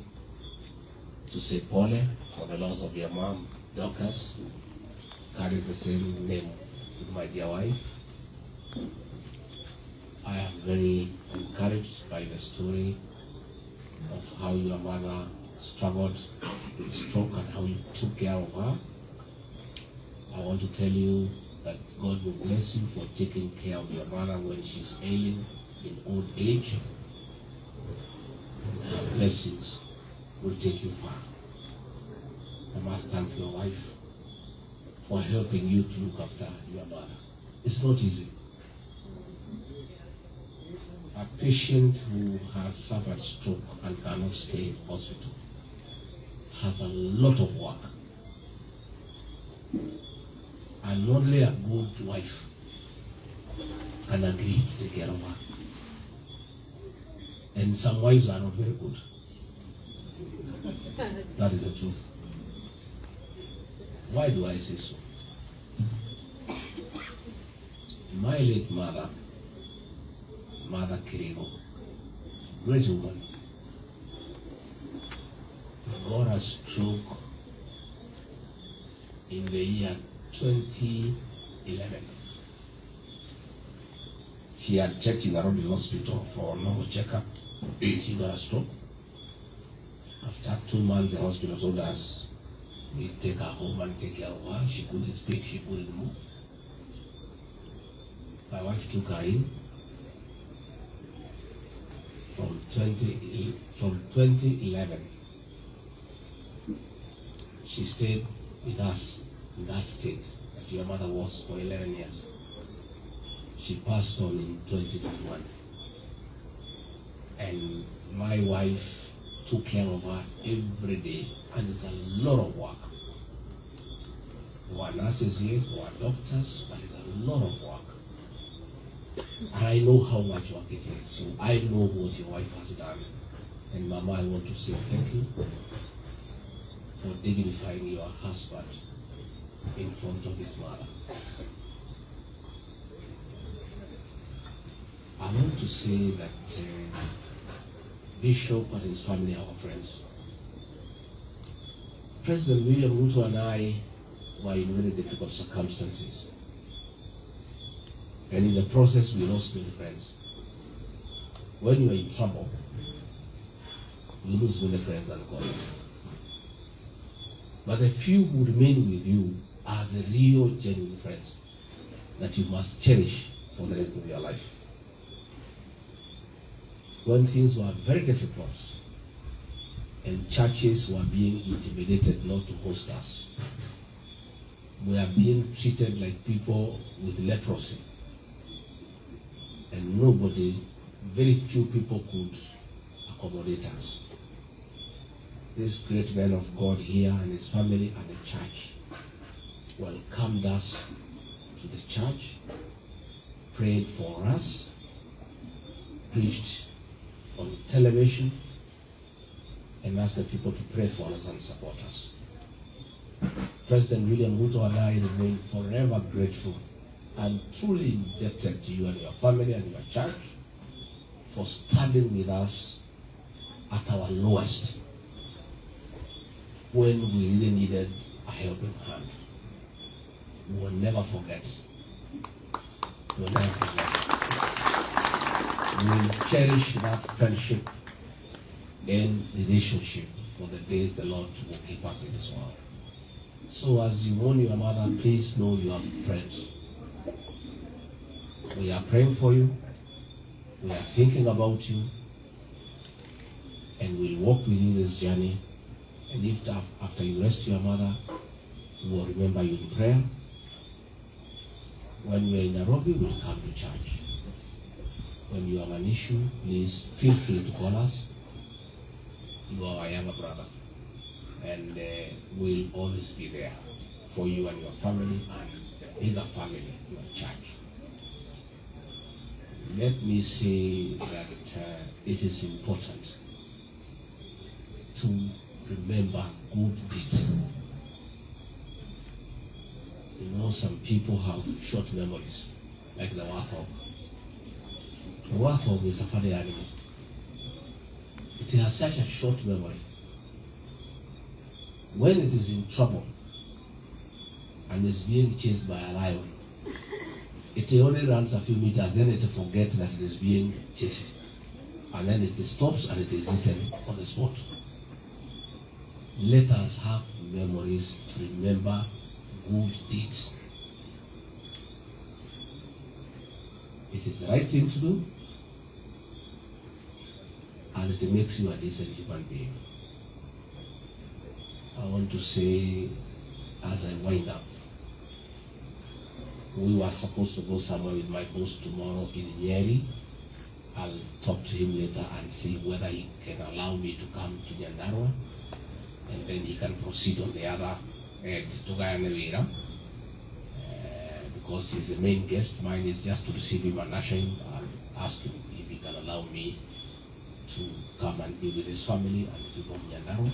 to say pole for the loss of your mom, Dorcas, who carries the same name with my dear wife. I am very encouraged by the story of how your mother struggled with stroke and how you took care of her. I want to tell you that God will bless you for taking care of your mother when she's ailing in old age. And her blessings will take you far. I must thank your wife for helping you to look after your mother. It's not easy. A patient who has suffered stroke and cannot stay in hospital has a lot of work. And only a good wife can agree to take care of her. And some wives are not very good. That is the truth. Why do I say so? My late mother, Mother Kirego, great woman, got a stroke in the year 2011. She had checked in Nairobi Hospital for a normal checkup. She got a stroke. After 2 months, the hospital told us we take her home and take care of her. She couldn't speak, she couldn't move. My wife took her in. From 2011, she stayed with us in that state that your mother was for 11 years. She passed on in 2021. And my wife took care of her every day, and it's a lot of work. There were nurses, yes, there were doctors, but it's a lot of work. And I know how much work it is, so I know what your wife has done. And Mama, I want to say thank you for dignifying your husband in front of his mother. I want to say that Bishop and his family are our friends. President William Ruto and I were in very difficult circumstances. And in the process, we lost many friends. When you are in trouble, you lose many friends and colleagues. But the few who remain with you are the real, genuine friends that you must cherish for the rest of your life. When things were very difficult and churches were being intimidated not to host us, we are being treated like people with leprosy. And nobody, very few people could accommodate us. This great man of God here and his family and the church welcomed us to the church, prayed for us, preached on television, and asked the people to pray for us and support us. President William Ruto and I remain forever grateful and truly indebted to you and your family and your church for standing with us at our lowest when we really needed a helping hand. We will never forget. We will never forget. We will cherish that friendship and relationship for the days the Lord will keep us in this world. So as you mourn your mother, please know you have friends. We are praying for you. We are thinking about you. And we'll walk with you this journey. And if after you rest your mother, we will remember you in prayer. When we are in Nairobi, we'll come to church. When you have an issue, please feel free to call us. You are our younger brother. And we'll always be there for you and your family and the bigger family, your church. Let me say that it is important to remember good deeds. You know, some people have short memories, like the warthog. The warthog is a funny animal. It has such a short memory. When it is in trouble and is being chased by a lion, it only runs a few meters, then it forgets that it is being chased. And then it stops and it is eaten on the spot. Let us have memories to remember good deeds. It is the right thing to do, and it makes you a decent human being. I want to say, as I wind up, we were supposed to go somewhere with my boss tomorrow in Nyeri. I'll talk to him later and see whether he can allow me to come to Nyandarua, and then he can proceed on the other end to Wira, because he's the main guest. Mine is just to receive him and usher him and ask him if he can allow me to come and be with his family and the people of Nyandarua,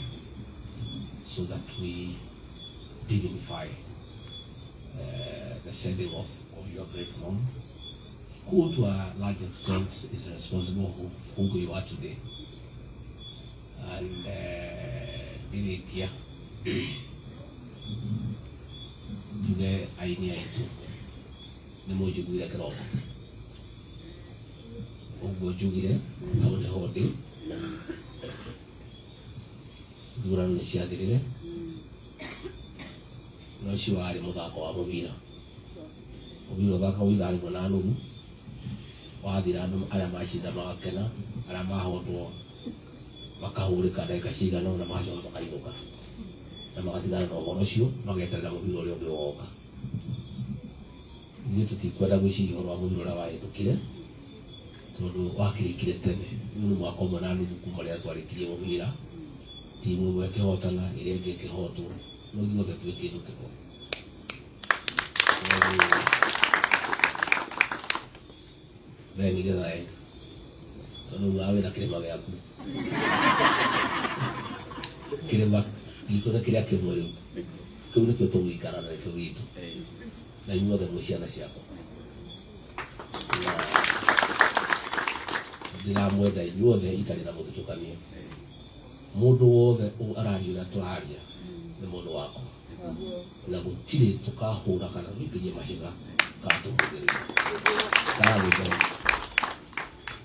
so that we dignify the sending off of your great mom, who to a large extent is responsible for who you are today. And ndĩrĩkia njuge aini aitũ nĩ mũnjiguire kĩroko ũguo njugire hau nĩho ndĩ. Ithurano nĩ ciathirire, no ũcio warĩ mũthako wa mũbira. Mũbira ũthakagwo ithaa rĩmwe na nuthu, wathira andũ arĩa macinda magakena, arĩa mahotwo makahũrĩka ndagĩka cigana ũna, magacoka makainũka na magatigana na ũhoro ũcio, mageterera mũbira ũrĩa ũngĩ ũgoka. Ithuĩ tũtikwenda gwĩciria ũhoro wa mũbira ũrĩa wahĩtũkire, tondũ wakĩrĩkire tene. Rĩu nĩ mwaka ũmwe na nuthu kuma rĩrĩa twarĩkirie mũbira, timu ĩmwe ĩkĩhotana, ĩrĩa ĩngĩ ĩkĩhotwo, no ithuothe twĩ kĩndũ kĩmwe. We nĩgetha tondũ rĩu wĩna kĩrĩma gĩaku, kĩrĩma gitũ nĩ kĩrĩa kĩmwe rĩu, kĩu nĩkĩo tũgũikara na nĩkĩo gitũ, na inyuothe mwĩ ciana ciakwa. Ndĩramwenda inyuothe itarĩ na mũthutũkanio. Mũndũ wothe araria ũrĩa tũraria nĩ mũndũ wakwa, na gũtirĩ tũkahũra kana tũikĩrie mahiga kana tũmũgĩrĩrie kana gwĩthema.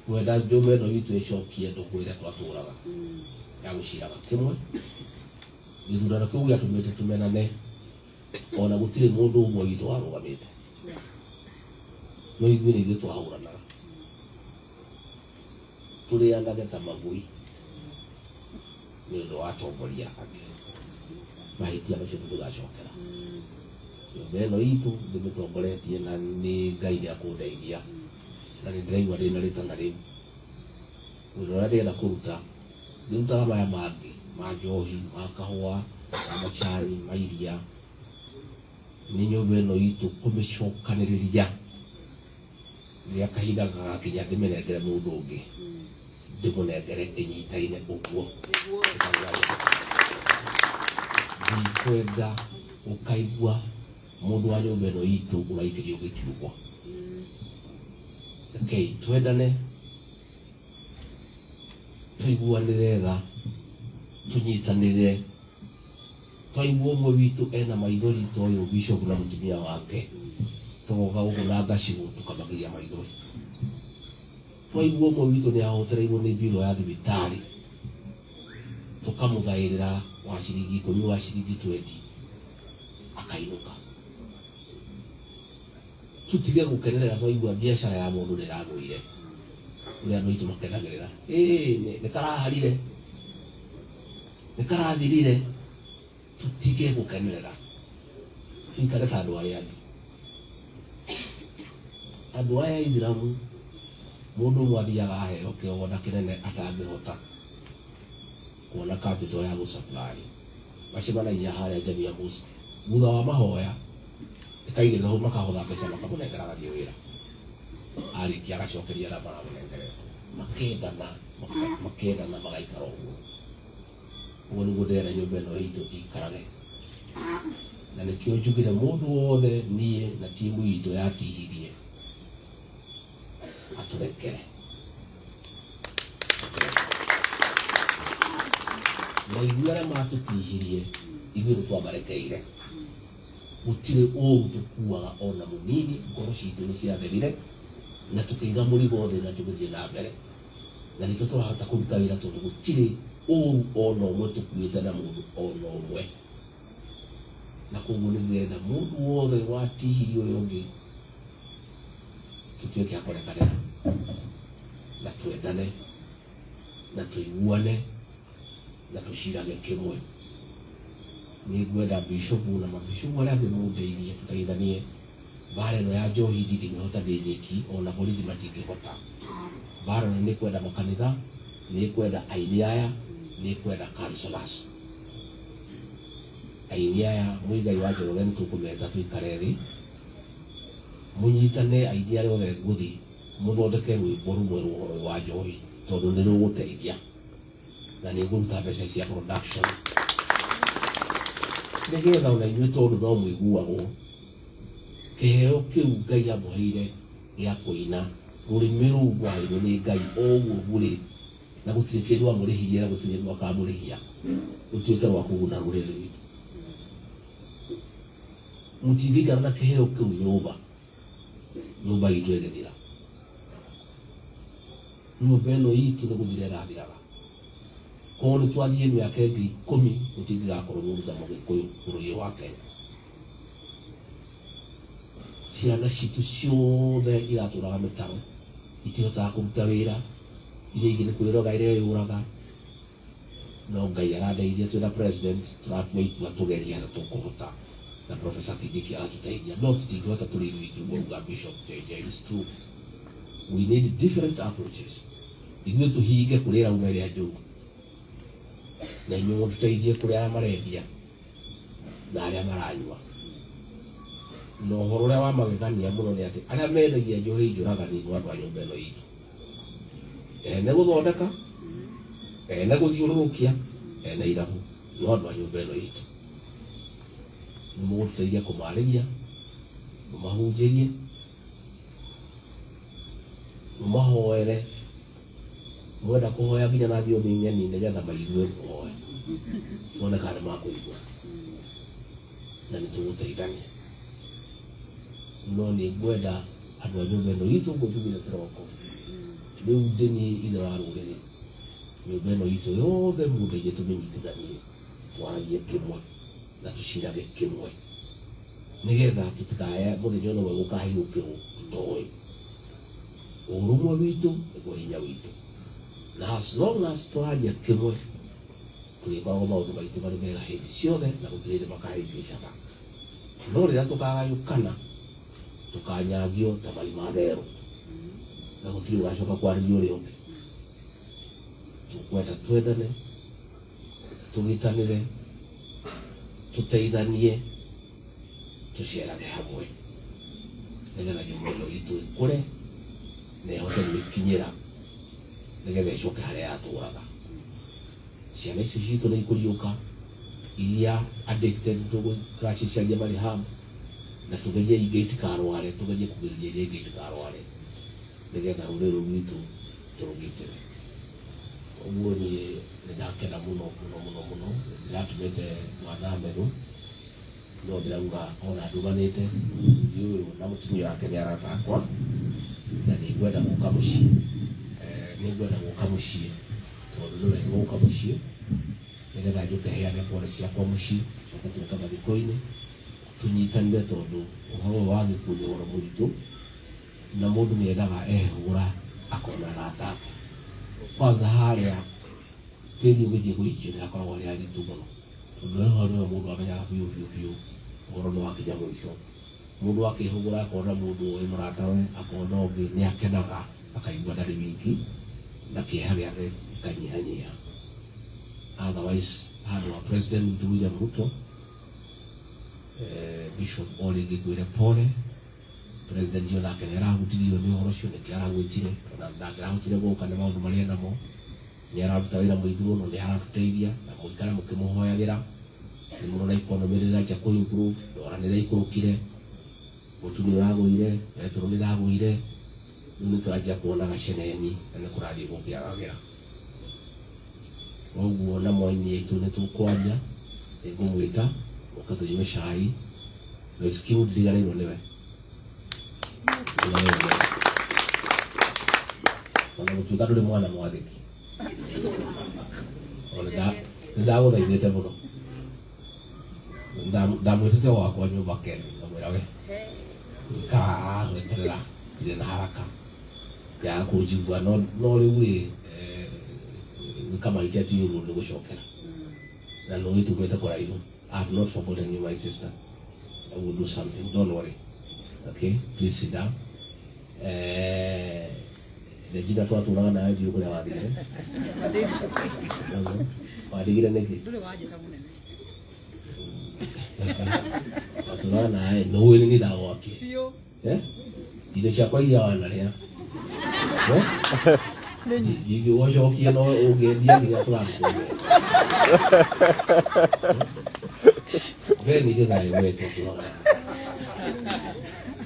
Kwenda njũma ĩno itũ ĩcokie ndũgũ ĩrĩa twatũraga ya gũciraga kĩmwe. Gĩthurano kĩu gĩatũmĩte tũmenane, ona gũtirĩ mũndũ ũmwe witũ warũgamĩte, no ithuĩ nĩ ithuĩ twahũranaga tũrĩanage ta magui nĩ ũndũ wa atongoria angĩ. Mahĩtia macio tũtigacokera. Nyũmba ĩno itũ ndĩmĩtongoretie na nĩ Ngai nĩ akũndeithia, na nĩ ndĩraigua ndĩna rĩtana rĩu. Wĩra ũrĩa ndĩrenda kũruta ndĩrutaga maya mangĩ ma njohi, ma kahũa, ma macani, ma iria, nĩ nyũmba ĩno itũ kũmĩcokanĩrĩria rĩrĩa kahinda gagakinya ndĩmĩnengere mũndũ ũngĩ, ndĩmũnengere ĩnyitaine ũguo. Ndikwenda ũkaigua mũndũ wa nyũmba ĩno itũ ũraikĩrio gĩkiugo. Rekei twendane, tũiguanĩre tha, tũnyitanĩre. Twaigua ũmwe witũ ena maithori ta ũyũ bishop na mũtumia wake, tũgoka gũkũ na ngacigũ tũkamagiria maithori. Twaigua ũmwe witũ nĩ ahotereirwo nĩ mbirũ ya thibitarĩ, tũkamũthaĩrĩra wa ciringi 10, wa ciringi 20, akainũka. Tũtige gũkenerera twaigua biacara ya mũndũ nĩ ĩragũire, ũrĩa andũ aitũ makenagĩrĩra, ĩĩ nĩ karaharire, nĩ karathirire. Tũtige gũkenerera, tũikare ta andũ arĩa angĩ. Andũ aya Aithĩramu, mũndũ ũmwe athiaga aheo kĩgongona kĩnene atangĩhota kuona capital ya gũsupply, macemanagia harĩa Jamia Mosque thutha wa mahoya, ĩkaigĩrĩra hau, makahotha mbeca makamũnengera agathiĩ wĩra, arĩkia agacokeria arĩa maramũnengerera, makendana, makendana magaikara ũguo. Ũguo nĩguo ndĩrenda nyũmba ĩno itũ ĩikarage, na nĩkĩo njugire mũndũ wothe niĩ na timu itũ yatihirie atũrekere. Na ithuĩ arĩa matũtihirie ithuĩ nĩ twamarekeire, gũtirĩ ũru tũkuaga ona mũnini. Ngoro citũ nĩ ciatherire na tũkĩiga mũrigo thĩ na tũgĩthiĩ na mbere, na nĩkĩo tũrahota kũruta wĩra, tondũ gũtirĩ ũru ona ũmwe tũkuĩte na mũndũ ona ũmwe. Na koguo nĩ ndĩrenda mũndũ wothe watihirie ũrĩa ũngĩ tũtuĩke a kũrekanĩra na twendane na tũiguane na tũcirage kĩmwe. Nĩ ngwenda bishopu na mabishopu arĩa angĩ mũndeithie, tũteithanie mbara ĩno ya njohi. Ndingĩmĩhota ndĩ nyiki, ona borithi matingĩhota. Mbara ĩno nĩ kwenda makanitha, nĩ kwenda aini aya, nĩ kwenda councillors. Aini aya, Mũigai wa Njoroge, nĩ tũkũmeta tũikare thĩ, mũnyitane aini arĩa othe ngũthi mũthondeke rwĩmbo rũmwe rwa ũhoro wa njohi, tondũ nĩ rũgũteithia na nĩ ngũruta mbeca cia production, nĩgetha ona inyuĩ, tondũ no mũiguagwo, kĩheo kĩu Ngai amũheire gĩa kũina, rũrĩmĩ rũu mwaheirwo nĩ Ngai o ũguo burĩ, na gũtirĩ kĩndũ amũrĩhirie na gũtirĩ kĩndũ akamũrĩhia, rũtuĩke rwa kũguna rũrĩrĩ rwitũ. Mũtingĩikara na kĩheo kĩu nyũmba, nyũmba itũ ĩgĩthira. Nyũmba ĩno itũ nĩ gũthira ĩrathiraga. Korwo nĩ twathiĩ mĩaka ĩngĩ 10, gũtingĩgakorwo mũndũ ta Mũgĩkũyũ bũrũri ũyũ wa Kenya. Ciana citũ ciothe iratũraga mĩtaro, itihotaga kũruta wĩra, iria ingĩ nĩ kwĩroga ireyũraga. No Ngai arandeithia, twĩna president tũratua itua tũgerie na tũkũhota, na Professor Kindiki aratũteithia, no tũtingĩhota tũrĩ ithuĩ ũguo uga Bishop JJ is true. We need different approaches. Ithuĩ tũhinge kũrĩa ĩrauma ĩrĩa njũru, na inyuĩ mũtũteithie kũrĩa arĩa marendia na arĩa maranyua. Na ũhoro ũrĩa wa magegania mũno nĩ atĩ arĩa mendagia njohi njũragani nĩ andũ a nyũmba ĩno itũ, ene gũthondeka, ene gũthiũrũrũkia, ene irabu, no andũ a nyũmba ĩno itũ. Nĩ mũgũtũteithia kũmarĩria, mũmahunjĩrie, mũmahoere. Mwenda kũhoya nginya na thiomi ng'eni nĩgetha maigue mũhoe, tuone kana nĩmakũigua na nĩtũgũteithania. No nĩ ngwenda andũ a nyũmba ĩno itũ ũguo njugire kĩroko, rĩu ndĩniĩ ithe wa rũrĩrĩ, nyũmba ĩno itũ yothe mũndeithie tũmĩnyitithanie, twaragie kĩmwe na tũcirage kĩmwe, nĩgetha tũtikae mũthenya ũmwe gũkahiũkĩrwo tũtoĩ. Ũrũmwe witũ nĩguo hinya witũ, na as long as tũraria kĩmwe tũrĩkoragwo maũndũ maitũ marĩ mega hĩndĩ ciothe na gũtirĩ hĩndĩ makahĩngĩcaga. No rĩrĩa tũkagayũkana tũkanyagio ta marima therũ na gũtirĩ ũgacoka kwarĩria ũrĩa ũngĩ. Tũkwenda twendane, tũgitanĩre, tũteithanie, tũcerage hamwe nĩgetha nyũmba ĩno itũ ĩkũre na ĩhote gwĩkinyĩra nĩgetha ĩcoke harĩa yatũraga. Ciana icio citũ nĩ ikũriũka iria addicted tũracicaria marĩ hub, na tũgerie ingĩ itikarware, tũgerie kũgirĩrĩria iria ingĩ itikarware nĩgetha rũrĩrĩ rũu rwitũ tũrũgitĩre. Ũguo niĩ nĩ ndakena mũno mũno mũno mũno, ndĩratũmĩte mwana Meru, no ndĩrauga ona ndumanĩte mũthuri ũyũ na mũtumia wake nĩ arata akwa, na nĩ ngwenda gũka mũciĩ. Nĩ ngwenda gũka mũciĩ tondũ nĩ wega gũka mũciĩ nĩgetha njũke heane pole ciakwa mũciĩ, coke tũke mathiko-inĩ tũnyitanĩre, tondũ ũhoro ũyũ wa gĩkuũ nĩ ũhoro mũritũ na mũndũ nĩ endaga ehũra akona arata ake. Kwanza harĩa tĩri ũgĩthiĩ gũikio nĩ hakoragwo harĩ haritũ mũno, tondũ rĩu hau nĩho mũndũ amenyaga biũ biũ biũ ũhoro nĩ wakinya mũico. Mũndũ akĩhũgũra akona mũndũ ũĩ mũratawe, akona ũngĩ, nĩ akenaga akaigua ndarĩ wiki na kĩeha gĩake gĩkanyihanyiha. Otherwise handũ ha President witũ William Ruto, Bishop o rĩngĩ ngwĩre pole. President onake nĩ arahutirio nĩ ũhoro ũcio, nĩkĩo aragwĩtire, ona ndangĩrahotire gũka nĩ maũndũ marĩa enamo. Nĩ araruta wĩra mũingĩ mũno, nĩ aratũteithia na mũikare mũkĩmũhoyagĩra. Nĩ mũrona economy nĩ ĩranjia kũ improve, ndora nĩ ĩraikũrũkire, mũtu nĩ ũragũire, betũrũ nĩ ĩragũire, rĩu nĩ tũranjia kuona gaceneni na nĩ kũrathiĩ gũkĩagagĩra. Koguo na mwaini aitũ nĩ tũkwaria, nĩ ngũmwĩta ũka tũnyue cai. Lois Kim ndiriganĩirwo nĩwe, ndiriganĩirwo nĩwe, ona gũtuĩka ndũrĩ mwana mwathĩki, ona nĩ ndagũthaithĩte mũno. Ndamwĩtĩte gwakwa nyũmba Ken, ngamwĩra we ikara weterera, ndirĩ na haraka, kĩaga kũnjigua. No rĩu rĩ, gwĩka mahĩtia ti ũru nĩ gũcokera, na nĩ ũgĩtumĩte kũraihu. I have not forgotten you, my sister. I will do something, don't worry. Okay, please sit down. Regina twatũraga nawe, ndiũ kũrĩa wathire, wandigire nĩkĩ? Watũraga nawe nũĩ nĩ ndagwakire indo ciakwa iria wanarĩa ndingĩgũcokia, no ũngĩendia nginya tũrakũria we nĩ gĩthaĩ we twatũraga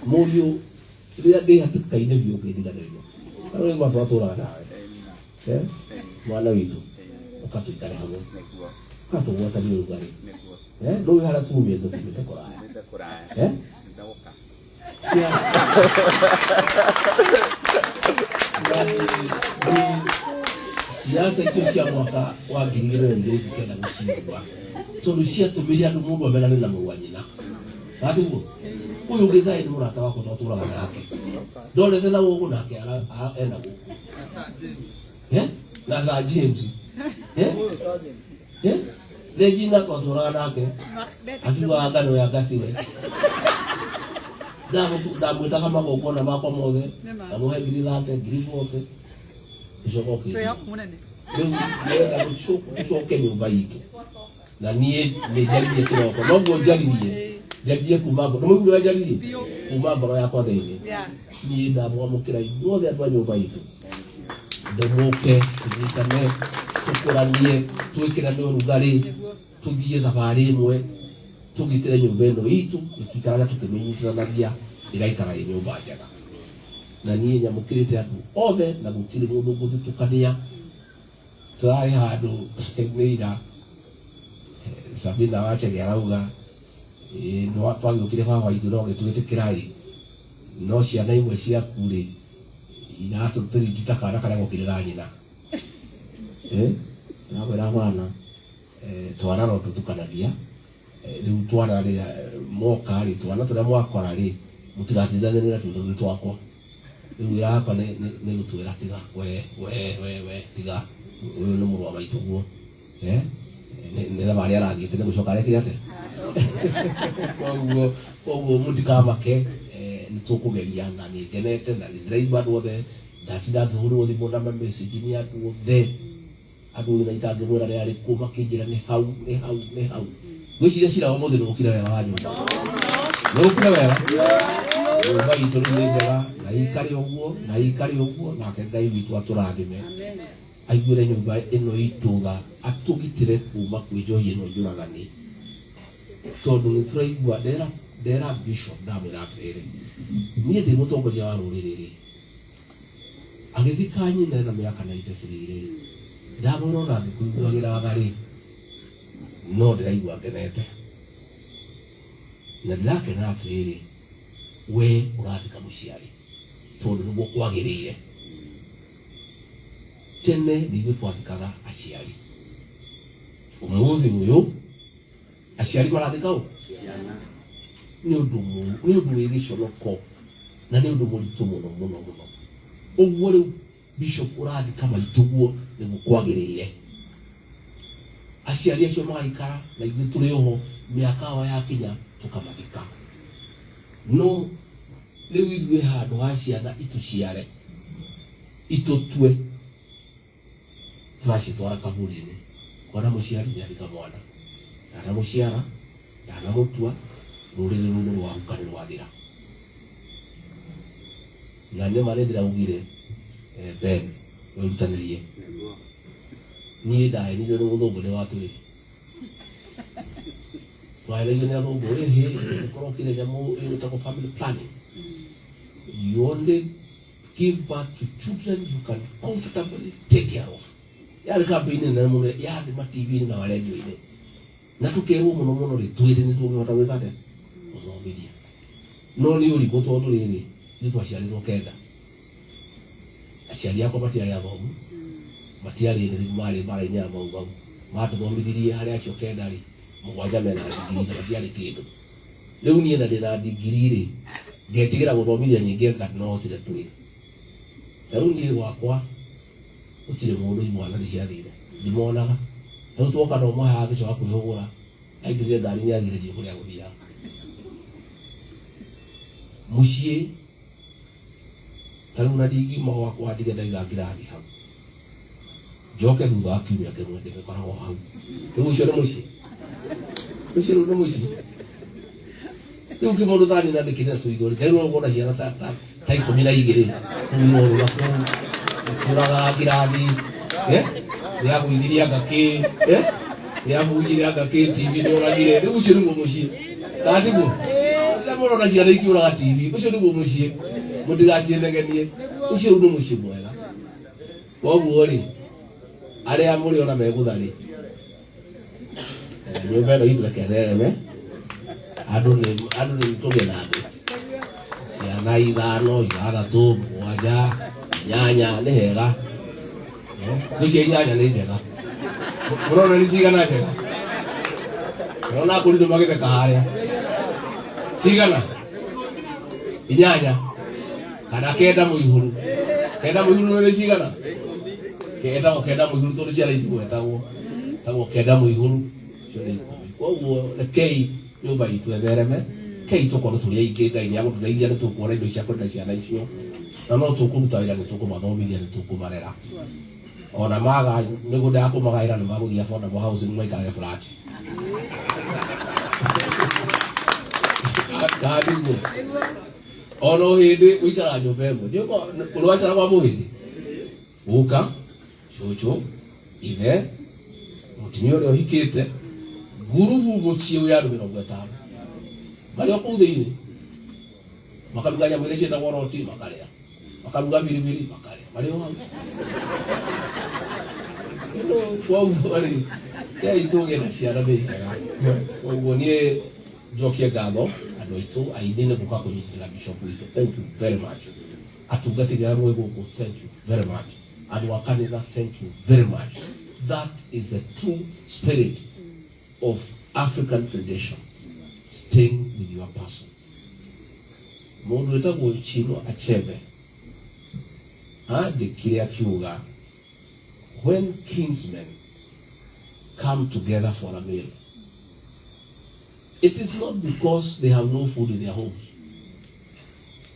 mũriũ rĩrĩa ndĩ hatĩka-inĩ biũ ngĩriganĩria rĩu ma twatũraga nawe. Mwana witũ ũka tũikare hamwe, ũka tũgwatanie ũrugarĩ. Ndũĩ harĩa tumĩte, tumĩte kũraya. Siasa icio cia mwaka wa 2029 ndikenda gũciigua, tondũ ciatũmire andũ mũndũ amenane na mũrũ wa nyina. Gatiguo ũyũ ũngĩ thaĩ nĩ mũrata wakwa twatũraga nake, ndorete na gũkũ nake ena gũkũ na Sir James. Regina twatũraga nake akiugaga ngano ya ngatiwe, ndamwĩtaga magongona makwa mothe, ndamũhe 30,000, 40,000, ũcoka ũkĩnjĩra rĩu nĩwenda tũcoke nyũmba itũ. Na niĩ nĩ njaririe kĩroko, noguo njaririe kuma ngoro, nĩmũiguire njaririe kuma ngoro yakwa thĩinĩ. Niĩ ndamwamũkĩra inyuothe andũ a nyũmba itũ, ndũmũke tũnyitane, tũkũranie, twĩkĩrane ũrugarĩ, tũthiĩ thabarĩ ĩmwe, tũgitĩre nyũmba ĩno itũ ĩtuikaraga tũkĩmĩnyitithanagia, ĩgaikara ĩ nyũmba njega. Na niĩ nyamũkĩrĩte andũ othe na gũtirĩ mũndũ ngũthutũkania. Tũrarĩ handũ nĩ ira Sabina Wachege arauga ĩĩ, nĩ twagĩũkire baba witũ no gĩtwĩtĩkĩra ĩ no ciana imwe ciaku rĩ iratũtĩriti ta kana karĩa gokire na nyina. Ndamwĩra bana, twana no tũtukanagia. Rĩu twana rĩrĩa moka rĩ, twana tũrĩa mwakora rĩ, mũtigatindanĩre natuo tondũ nĩ twakwa. Rĩu wĩra wakwa nĩ gũtwĩra tiga, we we we we tiga, ũyũ nĩ mũrũ wa maitũguo. Nĩ thabarĩ arathiĩte nĩ gũcoka arekire atĩa? Koguo mũtikamake, nĩ tũkũgeria na nĩ ngenete na nĩ ndĩraigua andũ othe, ndatinda ngĩhũrĩrwo thimũ na mamessage nĩ andũ othe, andũ na itangĩmwĩra nĩ arĩkũ, makĩnjĩra nĩ hau nĩ hau nĩ hau. Ngwĩciria cira wa ũmũthĩ nĩ ũkire wega wa nyũmba, nĩ ũkire wega. Nyũmba itũ rĩu nĩ njega na ikare ũguo na ikare ũguo, nake Ngai witũ atũrathime, aiguĩre nyũmba ĩno itũ tha, atũgitĩre kuma kwĩ njohi ĩno njũragani, tondũ nĩ tũraigua ndera bishop ndamwĩra atĩrĩrĩ, niĩ ndĩ mũtongoria wa rũrĩrĩ rĩ, agĩthika nyina na mĩaka 93 rĩ, ndamwĩra ona ngĩkũiguagĩra tha rĩ, no ndĩraigua ngenete na ndĩrakena atĩrĩrĩ, we ũrathika mũciari tondũ nĩguo kwagĩrĩire. Tene nĩ ithuĩ twathikaga aciari, ũmũthĩ ũyũ aciari marathika ũ? Nĩ ũndũ nĩ ũndũ wĩ gĩconoko na nĩ ũndũ mũritũ mũno mũno mũno. Ũguo rĩu bishop ũrathika maitũguo nĩguo kwagĩrĩire, aciari acio magaikara na ithuĩ tũrĩ oho, mĩaka yao yakinya tũkamathika. No rĩu ithuĩ handũ ha ciana itũciare itũtue, tũracitwara kaburi-inĩ kuona mũciari nĩ athika mwana, ndanamũciara ndanamũtua, rũrĩrĩ rũu nĩ rwahuka nĩ rwathira. Na nĩma nĩ ndĩraugire, Ben wĩrutanĩrie, niĩ ndahenirio nĩ mũthũngũ ndĩ wa twĩrĩ, twahenagia nĩ athũngũ ĩhĩ nĩkũrokire nyamũ ĩtagwo family planning, you only give birth to children you can comfortably take care of. Yarĩ campaign nene mũno, yarĩ ma TV-inĩ na radio-inĩ, na tũkerwo mũno mũno rĩ, twĩrĩ nĩ tũngĩhota gwĩka atĩa gũthomithia, no nĩ ũrimũ tondũ rĩrĩ ithuĩ twaciarĩtwo kenda, aciari akwa matiarĩ athomu, matiarĩ marĩ mbara-inĩ ya Mau Mau, matũthomithirie harĩ acio kenda rĩ, mũgwanja mena ndigiri na matiarĩ kĩndũ. Rĩu niĩ na ndĩna ndigiri rĩ, ngetigĩra gũthomithia nyingĩ anga no hotire twĩrĩ. Na rĩu niĩ gwakwa gũtirĩ mũndũ imwana nĩ ciathire, ndimonaga. Rĩu twoka no ũmwe haha agĩcoka kwĩhũgũra, aingĩrire ngari nĩ athire ndiũĩ kũrĩa agũthiaga. Mũciĩ ta rĩu na ndingiuma gwakwa ndige ndaiga ngirathi hau, njoke thutha wa kiumia kĩmwe ndĩgĩkoragwo hau. Rĩu ũcio nĩ mũciĩ, ũcio rĩu nĩ mũciĩ. Rĩu kĩmũndũ tani na ndĩkĩrĩ na tũitho rĩ, rĩu ũkuona ciana ta 12 kũu irorũra kũu ikĩũraga ngirathi, nĩagũithirie anga kĩ, nĩahunjire anga kĩ, TV nĩoragire. Rĩu ũcio nĩguo mũciĩ, kana tiguo? Rĩrĩa mũrona ciana ikĩũraga TV, ũcio nĩguo mũciĩ, mũtigacienegenie, ũcio rĩu nĩ mũciĩ mwega. Koguo rĩ, arĩa mũrĩ ona megũtha rĩ, nyũmba ĩno itũ reke thereme, andũ nĩ tũgĩe na andũ ciana 5, 6, 7, 8 nĩ hega. Ngwĩciria 8 nĩ njega. Mũrona nĩ cigana njega? Mũrona akũrinũ magĩtheka harĩa? Cigana? 8 kana 9 mũihũru. 9 mũihũru nĩ cigana? Ketagwo 9 mũihũru tondũ ciana itigwetagwo. Etagwo 9 mũihũru, icio nĩ 10. Koguo rekei nyũmba itũ ĩthereme, rekei tũkorwo tũrĩ aingĩ, Ngai nĩ agũtũteithia, nĩ tũkuona indo cia kũrera ciana icio, na no tũkũruta wĩra, nĩ tũkũmathomithia, nĩ tũkũmarera. Ona maga mĩgũnda ya kũmagaĩra nĩ magũthiĩ affordable housing maikarage flat. Ndatiguo. Ona ũhĩndĩ ũikaraga nyũmba ĩmwe. Ũrĩ wacara kwa mũhĩndĩ? Guka, cũcũ, ithe, mũtumia ũrĩa ũhikĩte, ngurubu mũciĩ wĩ andũ 50. Marĩ o kũu thĩinĩ. Makaruga nyamũ iria ciĩtagwo roti makarĩa. Makaruga biribiri makarĩa. Marĩ o hau. Koguo rĩ, rekei tũgĩe na ciana nĩ njega. Koguo niĩ njokie ngatho andũ aitũ aini nĩ gũka kũnyitĩrĩra bishop witũ, thank you very much. Atungatĩri arĩa mwĩ gũkũ, thank you very much. Andũ a kanitha, thank you very much. That is the true spirit of African Federation, staying with your person. Mũndũ wĩtagwo Chinua Achebe andĩkire akiuga, when kinsmen come together for a meal, it is not because they have no food in their homes.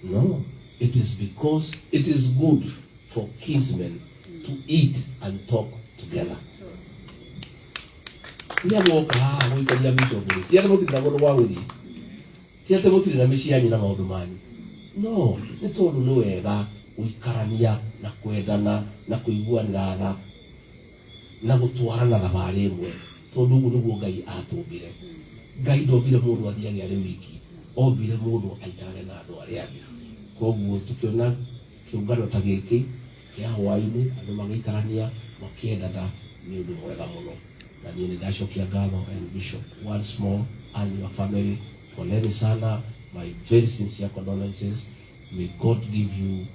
No, it is because it is good for kinsmen to eat and talk together. Rĩrĩa mwoka haha gũikaria bishop rĩ, ti atĩ mũtirĩ na kũndũ gwa gũthiĩ, ti atĩ mũtirĩ na mĩciĩ yanyu na maũndũ manyu, no nĩ tondũ nĩ wega gũikarania na kwendana na kũiguanĩra tha na gũtwarana thabarĩ ĩmwe, tondũ ũguo nĩguo Ngai atũmbire. Ngai ndombire mũndũ athiage arĩ wiki, ombire mũndũ aikarage na andũ arĩa angĩ. Koguo tũkĩona kĩũngano ta gĩkĩ kĩa hwaĩ-inĩ, andũ magĩikarania makĩendana, nĩ ũndũ mwega mũno. Na niĩ nĩ ndacokia ngatho and Bishop once more and your family, poleni sana, my very sincere condolences. May God give you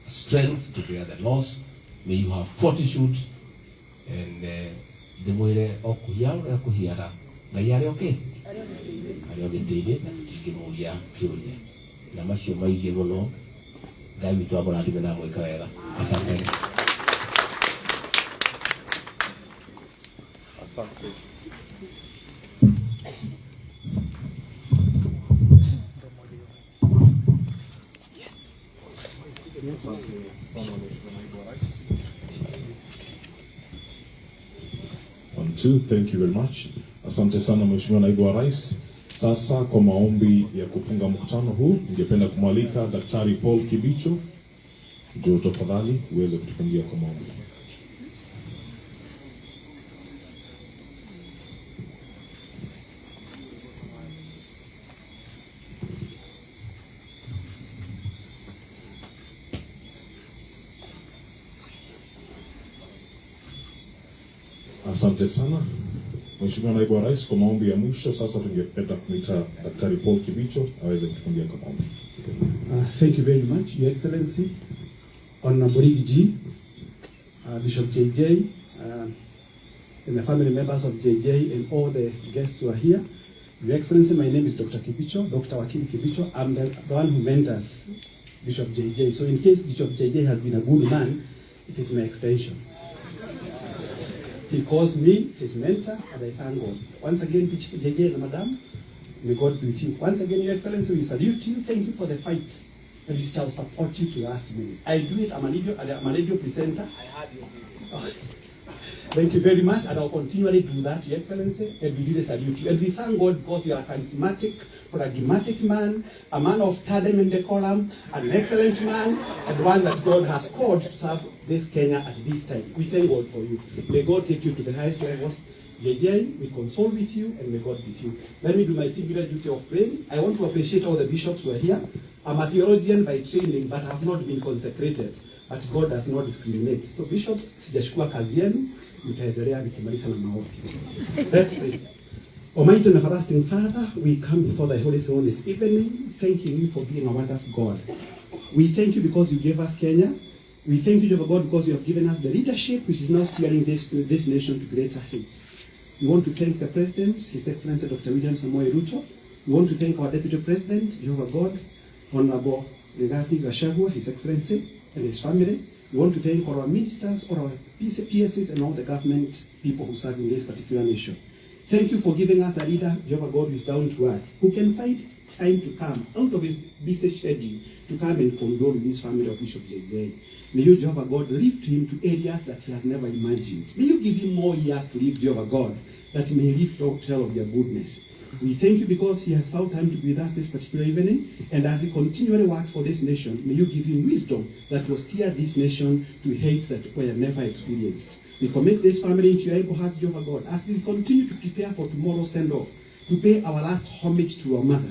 strength to bear the loss. May you have fortitude and ndĩmwĩre o kũhiara ũrĩa kũhiara, Ngai arĩ okay, arĩ o gĩtĩ-inĩ, na tũtingĩmũria kĩũria na macio maingĩ mũno. Ngai witũ amũrathime na amwĩke wega. Asante. Asante. Asante sana Mheshimiwa Naibu wa Rais. One, two, thank you very much. Asante sana Mheshimiwa Naibu wa Rais. Sasa kwa maombi ya kufunga mkutano huu, ningependa kumwalika Daktari Paul Kibicho. Njoo tafadhali uweze kutufungia kwa maombi. Asante sana Mheshimiwa Naibu wa Rais kwa maombi ya mwisho. Sasa tungependa kumwita Daktari Paul Kibicho aweze kutufungia kwa maombi. Thank you very much, Your Excellency, Honorable G, Bishop JJ, and the family members of JJ and all the guests who are here. Your Excellency, my name is Dr. Kibicho, Dr. Wakili Kibicho. I'm the one who mentors Bishop JJ. So in case Bishop JJ has been a good man, it is my extension. He calls me his mentor, and I thank God. Once again, Bishop JJ and Madam, may God be with you. Once again, Your Excellency, we salute you. Thank you for the fight, and we shall support you to the last minute. I do it. I'm a radio presenter. I heard you. Oh. Thank you very much, and I'll continually do that, Your Excellency, and we really salute you. And we thank God because you are a charismatic, pragmatic man, a man of tandem and decorum, an excellent man, and one that God has called to serve this Kenya at this time. We thank God for you. May God take you to the highest levels. JJ, we console with you, and may God be with you. Let me do my singular duty of praying. I want to appreciate all the bishops who are here. I'm a theologian by training, but I have not been consecrated. But God does not discriminate. So bishops, sijachukua kazi yenu, mtaendelea nikimaliza na maombi. Let's pray. Almighty and everlasting Father, we come before thy holy throne this evening, thanking you for being a wonderful God. We thank you because you gave us Kenya. We thank you, Jehovah God, because you have given us the leadership which is now steering this nation to greater heights. We want to thank the President, His Excellency Dr. William Samoei Ruto. We want to thank our Deputy President, Jehovah God, Honorable Rigathi Gachagua, His Excellency, and his family. We want to thank all our ministers, all our PSs, and all the government people who serve in this particular nation. Thank you for giving us a leader, Jehovah God, who is down to earth, who can find time to come out of his busy schedule to come and condole with this family of Bishop JJ. May you, Jehovah God, lift him to areas that he has never imagined. May you give him more years to live, Jehovah God, that he may live to tell of your goodness. We thank you because he has found time to be with us this particular evening, and as he continually works for this nation, may you give him wisdom that will steer this nation to heights that were never experienced. We commit this family into your able hands, Jehovah God, as we continue to prepare for tomorrow's send-off, to pay our last homage to our mother.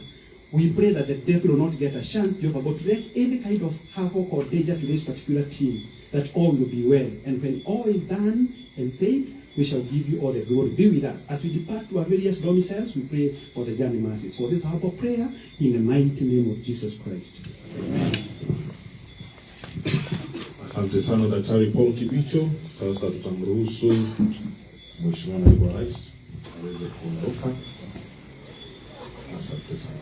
We pray that the devil will not get a chance, Jehovah God, to wreak any kind of havoc or danger to this particular team. that all will be well. And when all is done and said, we shall give you all the glory. Be with us. As we depart to our various domiciles, we pray for the journey mercies. For this hour of prayer, in the mighty name of Jesus Christ. Amen. Asante sana Daktari Paul Kibicho. Sasa tutamruhusu Mheshimiwa Naibu wa Rais aweze kuondoka. Asante sana.